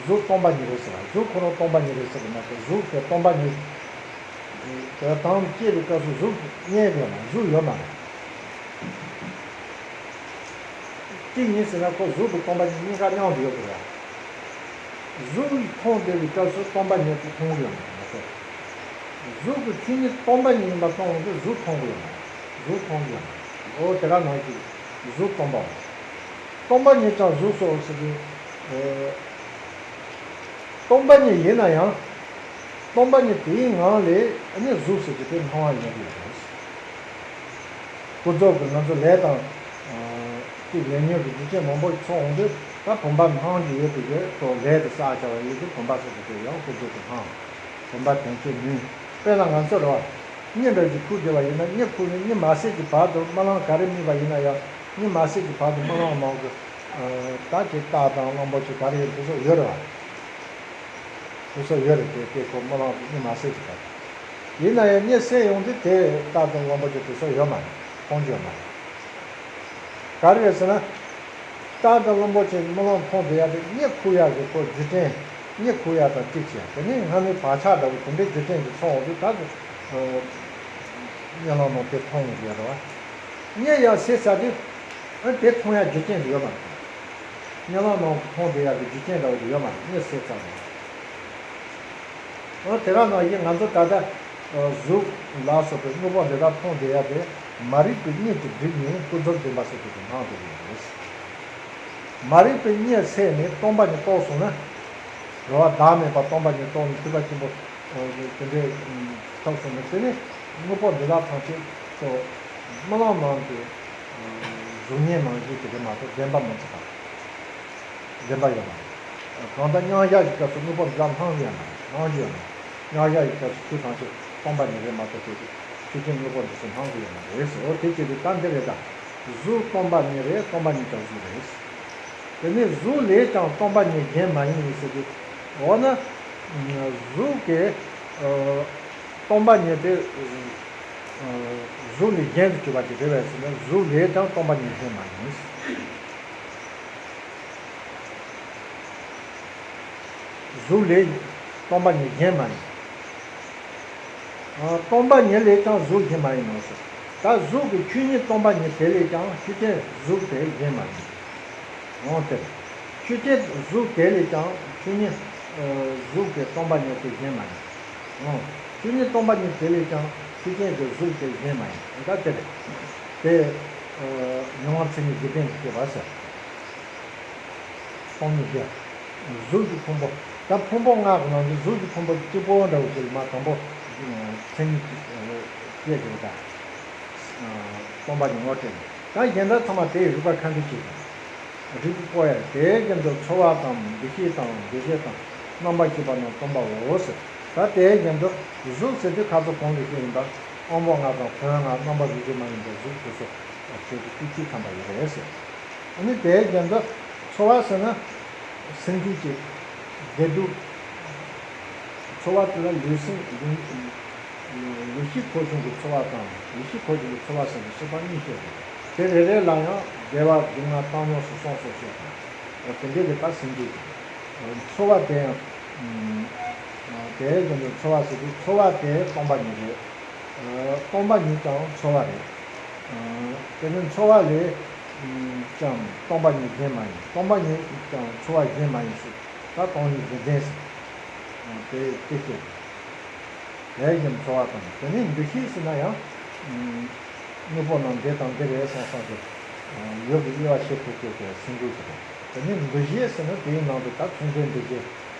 གཟུགས་སྟོང་པ་ཉིད་རེད་ཟེར་བ། གཟུགས་ཁོ་རང་སྟོང་པ་ཉིད་རེད་ཟེར་གི་མ་གཏོགས་གཟུགས་དེ་སྟོང་པ་ཉིད། དེ་དང་སྐྱེས་པའི་སྐབས་སུ་གཟུགས་རྙེད་ཡོད་མ་རེད། གཟུགས་ཡོད་མ་རེད། གཅིག་ཡིན་ཟེར་ན་ཁོ་གཟུགས་དང་སྟོང་པ་ཉིད་གཉིས་ཀ་མཉམ་དུ་ཡོད་དགོས་རེད། གཟུགས་མཐོང་བསྡད་པའི་སྐབས་སུ་སྟོང་པ་ཉིད་དེ་མཐོང་གི་ཡོད་མ་རེད། གཟུགས་ཀྱི་ཆོས་ཉིད་སྟོང་པ་ཉིད་ཡིན་པ་མཐོང་ཡོང་དུས་གཟུགས་མཐོང་གི་ཡོད་མ་རེད། གཟུགས་མཐོང་གི་ཡོད་མ་རེད། འོ་དེ་ག་ནང་བཞིན་གཟུགས་སྟོང་པའོ། སྟོང་པ་ཉིད་ཀྱང་གཟུགས་སོ་ཟེར་དུས། སྟོང་པ་ཉིད་ཡིན་ན་ཡང་། སྟོང་པ་ཉིད་དེའི་ངང་ལས་ནི་གཟུགས་ཟེར་གྱི་དེ་སྣང་བ་ཡོང་གི་ཡོད་རེད། ཀུན་རྫོབ་ཀྱི་ང་ཚོ་ལས་དང་། ཅིག་ལས་ཉོན་གྱི་རྒྱུ་རྐྱེན་མང་པོ་ཚོགས་འོང་དུས་ད་བུམ་པ་སྣང་རྒྱུ་ཡོད་པའི་རྒྱུ་ལས་དེ་བསགས་བྱ་བ་ཡོད་དུས་བུམ་པ་ཟེར་གྱི་དེ་ཡང་ཀུན་རྫོབ་ཀྱི་སྣང་། བུམ་པ་དོན་བྱེད་ནུས། དཔེར་ན་ང་ཚོ་རེད་བ། གཉིད་འདྲ་ཞིག་ཁུག་བསྡད་པ་ཡིན་ན། གཉིད་ཁུག་ནས་གཉིད་མ་སད་ཀྱི་བར་དུ་རྨི་ལམ་ག་རེ་རྨིས་པ་ཡིན་ན་ཡང་། གཉིད་མ་སད་ཀྱི་བར་དུ་རྨི་ལམ་ནང་གི་ད་ཅིག་རྟགས་དང་གླང་པོ་ཆེ་ག་རེ་ཡོད་དེ་ཚོ་ཡོད་རེད་བ། དེ་ཚོ་ཡོད་རེད་དེ། དེ་ཁོ་རྨི་ལམ་དུ་གཉིད་མ་སད་ཀྱི་བར་དུ། ཡིན་ན་ཡང་གཉིད་སད་ཡོང་དུས་དེ་རྟགས་དང་གླང་པོ་ཆེ་དེ་ཚོ་ཡོད་མ་རེད། མཐོང་རྒྱུ་ཡོད་མ་རེད། ག་རེ་རེད་ཟེར་ན། རྟགས་དང་གླང་པོ་ཆེ་རྨི་ལམ་མཐོང་བསྡད་ཡ་དེ་གཉིད་ཁུག་ཡ་གི་ཁོ་རྒྱུ་རྐྱེན། གཉིད་ཁུག་ཡ་དང་གཅིག་བྱས། དེ་ནས་སྔ་མའི་བག་ཆགས་འདྲ་བོ་དེ་འདྲའི་རྒྱུ་རྐྱེན་གྱིས་ཚོགས་འོང་དུས་ད་གི་རྨི་ལམ་ནང་དེ་མཐོང་ཡོང་གི་ཡོད་རེད་བ། གཉིད་ཡར་སད་ཚར་དུས་ཨ་དེ་མཐོང་ཡ་རྒྱུ་རྐྱེན་དེ་ཡོད་མ་རེད། རྨི་ལམ་ནང་མཐོང་བསྡད་ཡ་གི་རྒྱུ་རྐྱེན་འདྲ་བོ་དེ་ཡོད་མ་རེད། གཉིད་སད་ཚར་ནས། འོ་དེ་ག་ནང་བཞིན་ང་ཚོ་ད་ལྟ་གཟུགས་ལ་སོགས་པའི་དངོས་པོ་འདི་དག་མཐོང་བསྡད་ཡ་དེ་མ་རིག་པའི་གཉིད་དུ་བསྒྲིབས་ནས་ཀུན་རྫོབ་བདེན་པ་སོགས་ཀྱི་སྣང་བསྡད་ཡོད་རེད། མ་རིག་པའི་གཉིད་སད་ནས་སྟོང་པ་ཉིད་རྟོགས་སོང་ན། རེད་བ། བདག་མེད་པ་སྟོང་པ་ཉིད་རྟོགས་ནས་ཐོས་པ་ཆེན་པོ་དེ་འདྲའི་ཐོབ་སོང་ན། དེ་ནས་དངོས་པོ་འདི་དག་ཐམས་ཅད་ཚོ་རྨི་ལམ་ནང་གི་གཟུགས་བརྙན་ནང་བཞིན་དེ་རེད་མ་གཏོགས་བདེན་པ་མི་འཚོལ་བ། བདེན་པ་ཡོད་མ་རེད། གང་ལྟར་མཉམ་བཞག་གི་སྐབས་སུ་དངོས་པོ་འདི་དག་སྣང་གི་ཡོད་མ་རེད། སྣང་རྒྱུ་ཡོད་མ་རེད། མཉམ་བཞག་གི་སྐབས་སུ་ཆོས་ཐམས་ཅད་སྟོང་པ་ཉིད་རེད་མ་གཏོགས་ཆོས་ཅན་དངོས་པོ་འདི་ཚོ་སྣང་གི་ཡོད་མ་རེད་ཟེར། འོ་དེ་བྱས་ཏེ་ད་འདི་རེད་ད། གཟུགས་སྟོང་པ་ཉིད་རེད། སྟོང་པ་ཉིད་ཀྱང་གཟུགས་རེད། དེ་ནས་གཟུགས་ལས་ཀྱང་སྟོང་པ་ཉིད་གཞན་མ་ཡིན་ཟེར་དུས། འོ་ན། གཟུགས་ཀྱི་སྟོང་པ་ཉིད་དེ། གཟུགས་ལས་གཞན་དུ་གྱུར་པ་ཅིག་རེད་པས་ཟེར་ན། གཟུགས་ལས་ཀྱང་སྟོང་པ་ཉིད་གཞན་མ་ཡིན། གཟུགས་ལས་སྟོང་པ་ཉིད་གཞན་མ་ཡིན། སྟོང་པ་ཉིད་ལས་ཀྱང་གཟུགས་གཞན་མ་ཡིན་ནོ་ཟེར། ད་གཟུགས་ཀྱི་ཆོས་ཉིད་སྟོང་པ་ཉིད་དེ་ལས་ཀྱང་ཆོས་ཅན་གཟུགས་དེ་གཞན་མ་ཡིན། འོང་དེར། ཆོས་ཅན་གཟུགས་དེ་ལས་ཀྱང་ཆོས་ཉིད་གཟུགས་དེ་སྟོང་པ་ཉིད་དེ་གཞན་མ་ཡིན། འོང་། ཆོས་ཉིད་སྟོང་པ་ཉིད་དེ་ལས་ཀྱང་ཆོས་ཅན་གྱི་གཟུགས་དེ་གཞན་མ་ཡིན། ད་དེ་རེད། དེ་མྱོང་བ་མཚན་ཉིད་རྒྱུ་རྐྱེན་གྱིས་སྐྱེད་པ་ཟེར། སྟོང་ཉིད་ཀྱི་གཟུགས་ཀྱི་ཕུང་པོ། ད་ཕུང་པོ་ལྔ་གི་ནང་གི་གཟུགས་ཀྱི་ཕུང་པོ་གཅིག་པོ་འདྲ་བོ་ཞིག་མ་དང་པོ་མཚན་ཉིད་ཀྱི་སྐྱེ་དགོས་ད། སྟོང་པ་ཉིད་ངོ་སྤྲད་ནས། ད་གཞན་དག་ཚང་མ་དེ་ཡི་རིགས་པ་ཁ་འདོན་བྱེད་དགོས། རིགས་པ་བཀོད་ཡ། དེའི་རྒྱན་དུ་ཚོར་བ་དང་འདུ་ཤེས་དང་འདུ་བྱེད་དང་རྣམ་པར་ཤེས་པ་རྣམས་སྟོང་པའོ་ཟེར། ད་དེའི་རྒྱན་དུ་གཟུགས་ཟེར་དུས་ཁ་ཚོ་གོང་དུ་བཤད་ཡིན་པ། དབང་པོ་ལྔ་དང་དོན་ལྔ་རྣམ་པ་རིགས་དྲུག་མ་ཡིན་པའི་གཟུགས་དེ་ཚོ་ཆོས་ཀྱི་སྤྱི་ཚིག་ཐམ་པ་ཡིན་པས་ཟེར། ཨ་ནི་དེའི་རྒྱན་དུ་ཚོར་བ་ཟེར་ན། སེམས་ཅན་གྱི་བདེ་སྡུག། ཚོར་བ་དེ་ལ་ལུས་སེམས་ལུས་ལུས་ཤེས་འཁོར་གཞུང་གི་ཚོར་བ་དང་། ལུས་ཤེས་འཁོར་གཞུང་གི་ཚོར་བ་ཟེར་ནས་ཚོར་བ་གཉིས་བཤད་དགོས། དེ་རེ་རེ་ལ་ཡང་བདེ་བ་སྡུག་བསྔལ་བཏང་སྙོམས་སུ་སོང་སོགས་བཤད་དང་། དེ་འདྲའི་རིགས་པ་སེམས་ཅན་གྱི་ཚོར་བ་དེ་ཡང་། དེའི་རྒྱན་དུ་ཚོར་བ་ཟེར་དུས་ཚོར་བ་དེ་སྟོང་པ་ཉིད་རེད། སྟོང་པ་ཉིད་ཀྱང་ཚོར་བ་རེད། དེ་ནི་ཚོར་བ་ལས་ཀྱང་སྟོང་པ་ཉིད་གཞན་མ་ཡིན། སྟོང་པ་ཉིད་ཀྱང་ཚོར་བ་གཞན་མ་ཡིན་ཞེས། ད་སྟོང་ཉིད་དགེ་ལྡན་ཟེར། དེ་དེ་བཤད། དེའི་རྒྱན་ཚོར་བ་དང་། དེ་ནི་འདུ་ཤེས་ཟེར་ན་ཡང་། དངོས་པོ་རྣམས་འདི་དང་འདི་རེད་བསམ་བསམ་གྱི་ཡུལ་གྱི་དབྱེ་བ་ཕྱེ་ཐུབ་མཁན་དེ་སེམས་འགུལ་གྱི་རེད། དེ་ནི་འདུ་ཤེས་ཟེར་ན་དེའི་ནང་དུ་ད་མཚོན་དོན་འདུ་ཤེས།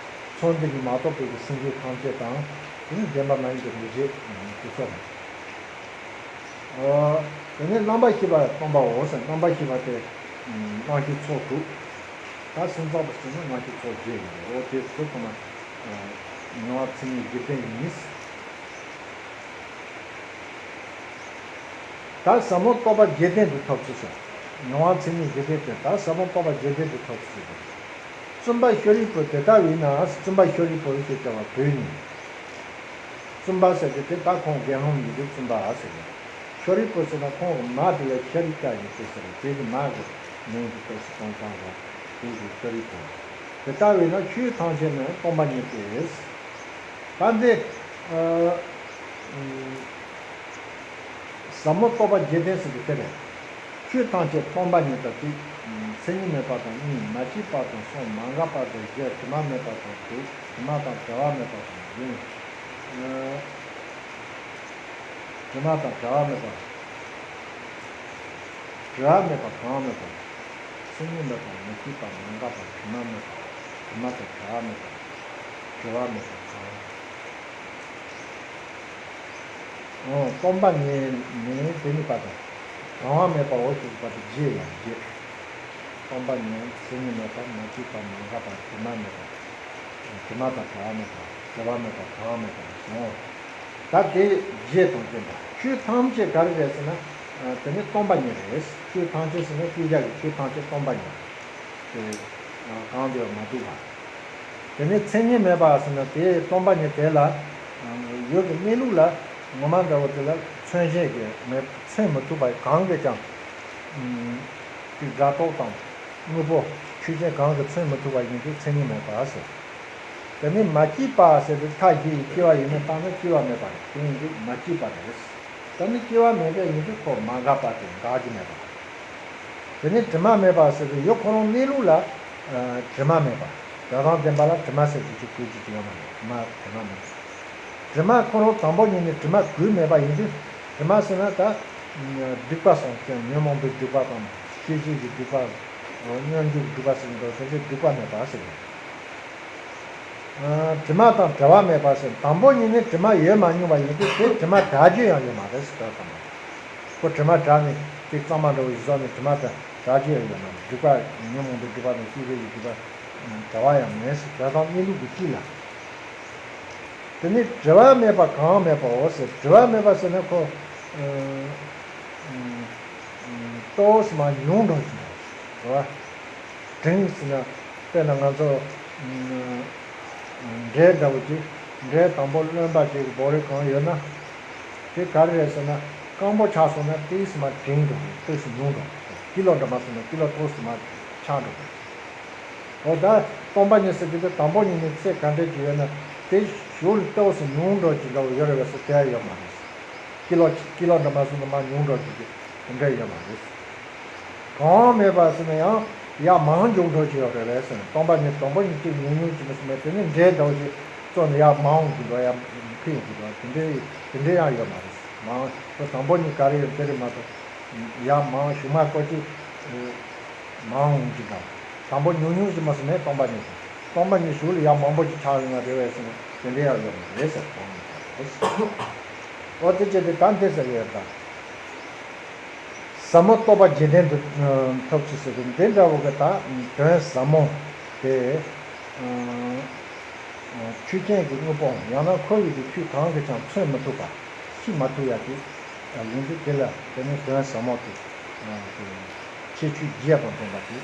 མཚོན་དོན་གྱི་མ་གཏོགས་པའི་གི་སེམས་འགུལ་ཐམས་ཅད་དང་། དེ་ནི་བདེན་པ་མ་ཡིན་པའི་འདུ་ཤེས་དེ་ཚོ་རེད། ཨོ། དེ་ནས་རྣམ་པར་ཤེས་པ་སྟོང་པའོ་ཟེར། རྣམ་པར་ཤེས་པ་དེ་རྣམ་ཤེས་ཚོགས་དྲུག། ད་སེམས་ཙམ་དུ་བྱས་ན་རྣམ་ཤེས་ཚོགས་བརྒྱད་ཡིན་པས། འོ་དེ་ཚོ་ཚང་མ་མྱོང་བ་མཚན་ཉིད་བརྒྱད་ལྡན་ཡིན། ད་ཟབ་མོ་རྟོགས་པ་བརྒྱད་ལྡན་དུ་ཐོབ་ཚུལ་ཟེར། མྱོང་བ་མཚན་ཉིད་བརྒྱད་ལྡན་དེ་ད་ཟབ་མོ་རྟོགས་པ་བརྒྱད་ལྡན་དུ་ཐོབ་ཚུལ་ཟེར། བཙུན་པ་ཤཱ་རིའི་བུ་དེ་ལྟ་བས་ན། བཙུན་པ་ཤཱ་རིའི་བུ་ཞེས་བྱ་བ་བོད་ནས། བཙུན་པ་ཟེར་དེ་དེ་ད་ཁོང་དགེ་སློང་ཡིན་དུས་བཙུན་པ་ཟེར་ནས། ཤཱ་རིའི་བུ་ཟེར་ན་ཁོང་གི་མ་དེ་ལ་ཤཱ་རི་ཀ་ཡིན་ཏེ་ཟེར། དེ་གི་མ་གི་མིང་གི་སྐབས་སུ་གོང་ཚང་གོ། དེ་གི་ཤཱ་རིའི་བུ། དེ་ལྟ་བས་ན་ཆོས་ཐམས་ཅད་ནི་སྟོང་པ་ཉིད་དེ། ད་འདི། ཨ། ཟབ་མོ་རྟོགས་པ་བརྒྱད་ལྡན་ཟེར་དུས་དེ་རེད། ཆོས་ཐམས་ཅད་སྟོང་པ་ཉིད་དང་གཅིག། མཚན་ཉིད་མེད་པ་དང་གཉིས། མ་སྐྱེས་པ་དང་གསུམ། མ་འགགས་པ་དང་བཞི། དྲི་མ་མེད་པ་དང་དྲུག། དྲི་མ་དང་བྲལ་བ་མེད་པ་དང་བདུན། དྲི་མ་དང་བྲལ་བ་མེད་པ། བྲལ་བ་མེད་པ་གང་མེད་པ། མཚན་ཉིད་མེད་པ། མ་སྐྱེས་པ། མ་འགགས་པ། དྲི་མ་མེད་པ། དྲི་མ་དང་བྲལ་བ་མེད་པ། བྲི་བ་མེད་པར་གང་། ཨོ། སྟོང་པ་ཉིད་ནི་དེ་གཉིས་པ་དང་། གང་བ་མེད་པའོ་ཞེས་པ་དེ་རྗེས་ཡང་རྗེས། སྟོང་པ་ཉིད་མཚན་ཉིད་མེད་པ། མ་སྐྱེས་པ། མ་འགགས་པ། དྲི་མ་མེད་པ། དྲི་མ་དང་བྲི་བ་མེད་པ། བྲི་བ་མེད་པ། གང་བ་མེད་པ་ཞེས་སོ། ད་དེ་རྗེས་དང་ལྡན་པ། ཆོས་ཐམས་ཅད་ག་རེ་རེད་ཟེར་ན། དེ་ནི་སྟོང་པ་ཉིད་རེད། ཆོས་ཐམས་ཅད་ཟེར་ན་ཤེས་བྱ་གི་ཆོས་ཐམས་ཅད་སྟོང་པ་ཉིད་དེ། གང་དུ་ཡང་མ་འདུས་པ། དེ་ནས་མཚན་ཉིད་མེད་པ་ཟེར་ན་དེ་སྟོང་པ་ཉིད་དེ་ལ། ཡུལ་གྱི་གནས་ལུགས་ལ་ངོ་མ་འདྲ་བོ་དེ་ལ་མཚོན་བྱེད་ཀྱི་མེད། མཚོན་མི་ཐུབ་པ་གང་གིས་ཀྱང་། ཅིག་སྒྲ་རྟོག་དང་དངོས་པོ་ཆོས་ཅན་གང་གིས་མཚོན་མི་ཐུབ་པ་ཡིན་དུས་མཚན་ཉིད་མེད་པ་ཟེར། དེ་ནས་མ་སྐྱེས་པ་ཟེར་དུས་མཐའ་བཞི་ཡི་སྐྱེ་བ་ཡིན་ན་བཏང་ན་སྐྱེ་བ་མེད་པ་རེད། དེ་ཡིན་དུས་མ་སྐྱེས་པ་རེད། ད་ནི་སྐྱེ་བ་མེད་པ་ཡིན་དུས་ཁོ་མ་འགགས་པ་དེ་འགག་རྒྱུ་མེད་པ། དེ་ནས་དྲི་མ་མེད་པ་ཟེར་དུས་ཡུལ་ཁོ་རང་གནས་ལུགས་ལ། ཨ། དྲི་མ་མེད་པ། བྲལ་དང་ལྡན་པ་ལ་དྲི་མ་ཟེར་རྒྱུ་ཅིག་གོ་རྒྱུ་ཅིག་ཡོད་མ་རེད། དྲི་མ་དྲི་མ་མེད་པ། དྲི་མ་ཁོ་རང་དང་པོ་ཉིད་ནས་དྲི་མ་གོས་མེད་པ་ཡིན་དུས། དྲི་མ་ཟེར་ན་ད་སྡིག་པ་སོང་ཀྱང་ཉོན་མོངས་པའི་སྡིག་པ་དང་ཤེས་བྱའི་སྡིག་པ། མངོན་གྱུར་སྡིག་པ་ཟེར་འདུག་དེ་འདྲའི་སྡིག་པ་མེད་པ་ཟེར། ཨ། དྲི་མ་དང་བྲལ་བ་མེད་པ་ཟེར། དང་པོ་ཉིད་ནས་དྲི་མ་ཡོད་མ་མྱོང་བ་ཡིན་དུས་དེ་དྲི་མ་བྲལ་རྒྱུ་ཡང་ཡོད་མ་རེད་ཟེར། དྲི་མ་དང་། ཁོ་དྲི་མ་བྲལ་ནས་དེ་གཙང་མ་འདྲ་བོ་ཞིག་བཟོས་ནས་དྲི་མ་དང་བྲལ་རྒྱུ་ཡང་ཡོད་མ་རེད། སྡིག་པ་ཉོན་མོངས་པའི་སྡིག་པ་དང་ཤེས་བྱའི་སྡིག་པ་བྲལ་བ་ཡང་མེད་ཟེར། བྲལ་དང་གནས་ལུགས་ཀྱི་དཀྱིལ་ལ། དེ་ནས་བྲི་བ་མེད་པ་གང་མེད་པའོ་ཟེར། བྲི་བ་མེད་པ་ཟེར་ན་ཁོ། ཨ། ཨ། ཨ། ལྟོ་ཟ་མ་མྱོང་འགྲོ་ཞིག་རེད་བ། དྲིང་ཟེར་ན། དཔེར་ན་ང་ཚོ། ཨ། འབྲས་འདྲ་བོ་ཅིག་འབྲས་དང་པོ་རློན་པ་ཅིག་བོ་རེ་གང་ཡོད་ན། དེ་ག་རེ་རེད་ཟེར་ན། སྐམ་པོ་ཆགས་སོང་ན་ཏོག་ཙམ་མར་དྲིང་འགྲོ་གི། ཏོག་ཙམ་མྱོང་འགྲོ་གི། ཀི་ལོ་འདྲ་མ་སོང་ན་ཀི་ལོ་ཏོག་ཙམ་མར་ཆག་འགྲོ་གི། འོ་ད་སྟོང་པ་ཉིད་ཟེར་དུས་དང་པོ་ཉིད་ནས་ཚེ་ག་འདྲ་ཅིག་ཡོད་ན་དེ་གཞུག་ལ་ཏོག་ཙམ་མྱོང་འགྲོ་གི་འདྲ་བོ་ཡོད་རེད་པས་ཟེར། དེ་ཡང་ཡོད་མ་རེད། ཀི་ལོ་ཀི་ལོ་འདྲ་མ་སོང་ན་མར་མྱོང་འགྲོ་གི་དེ་འདྲ་ཡོད་མ་རེད། གང་མེད་པ་ཟེར་ན་ཡང་ཡར་མར་མྱོང་འགྲོ་གི་ཡོད་རེད་པས་ཟེར། སྟོང་པ་ཉིད་དང་པོ་ཉིད་ཅིག་ཉུང་ཉུང་ཅིག་མ་ཟེར་ན་དེ་ནི་འབྲས་འདྲ་བོ་ཅིག་བཙོས་ནས་ཡར་མར་འོང་གི་འདུག་ཡར་འཕེལ་ཡོང་གི་འདུག་དེ་འདྲའི་དེ་འདྲའི་ཡང་ཡོད་མ་རེད། མར་ཁོ་དང་པོ་ཉིད་ག་རེ་ཡོད་དེ་རེད་མ་གཏོགས། ཡར་མར་གཞུག་མ་ཀོ་ཅིག་མར་འོང་གི་འདུག་དང་པོ་ཉུང་ཉུང་ཅིག་མ་ཟེར་ནས་སྟོང་པ་ཉིད་དང་། སྟོང་པ་ཉིད་གཞུག་ལ་ཡར་མང་པོ་ཅིག་ཆགས་ཡོང་བ་རེད་པས་ཟེར་ན་དེ་འདྲ་ཡང་ཡོད་མ་རེད་ཟེར། གང་ཡིན་པ་རེད། འོ་དེ་བྱས་ཏེ་ད་འདི་ཟེར་ཡོད་ད། ཟབ་མོ་རྟོགས་པ་རྒྱུད་ལྡན་དུ་ཐོབ་ཚུལ་ཟེར་དུས་འདི་འདྲ་བོ་གི་ད་དོན་ཟབ་མོ་དེ། ཆོས་ཅན་གྱི་དངོས་པོའམ་ཡང་ན་འཁོར་བའི་གི་ཆོས་གང་གིས་ཀྱང་མཚོན་མི་ཐུབ་པ། ཤེས་མ་ཐུབ་ཡ་དེ་ཡིན་དུས་དེ་ལ་དེ་ནི་དོན་ཟབ་མོ་དེ་ཁྱད་ཆོས་བརྒྱད་དང་ལྡན་པ་དེ་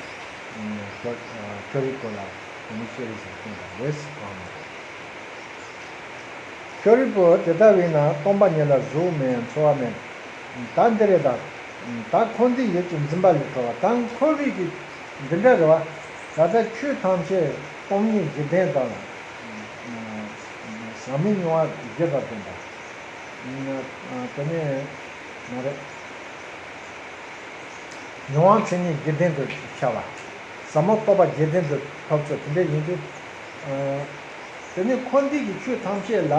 ཁྱོད་རིག་པོ་ལ་དེ་ནི་ཤེས་རིག་ཟེར་གསུངས་པ་རེད། གང་མ་རེད། ཤེས་རིག་པོ་དེ་ལྟ་བས་ན་སྟོང་པ་ཉིད་ལ་གཟུགས་མེད། ཚོར་བ་མེད། ད་འདི་རེད་ད། ད་འཁོར་འདས་ཡུལ་གྱི་འཛིན་པ་ལས་གྲོལ་བ། ད་འཁོར་བའི་གི་འདི་འདྲ་རེད་བ། ད་ལྟ་ཆོས་ཐམས་ཅད་སྟོང་ཉིད་རྒྱུད་ལྡན་དང་། ཟག་མེད་མྱོང་བ་བརྒྱད་དང་ལྡན་པ། དེ་ནས་མ་རེད། མྱོང་བ་མཚན་ཉིད་རྒྱུད་ལྡན་དུ་ཤར་བ། ཟབ་མོ་རྟོགས་པ་རྒྱུད་ལྡན་དུ་ཐོབ་ཚུལ་དེ་འདྲ་ཡིན་དུས། དེ་ནི་འཁོར་འདས་ཀྱི་ཆོས་ཐམས་ཅད་ལ་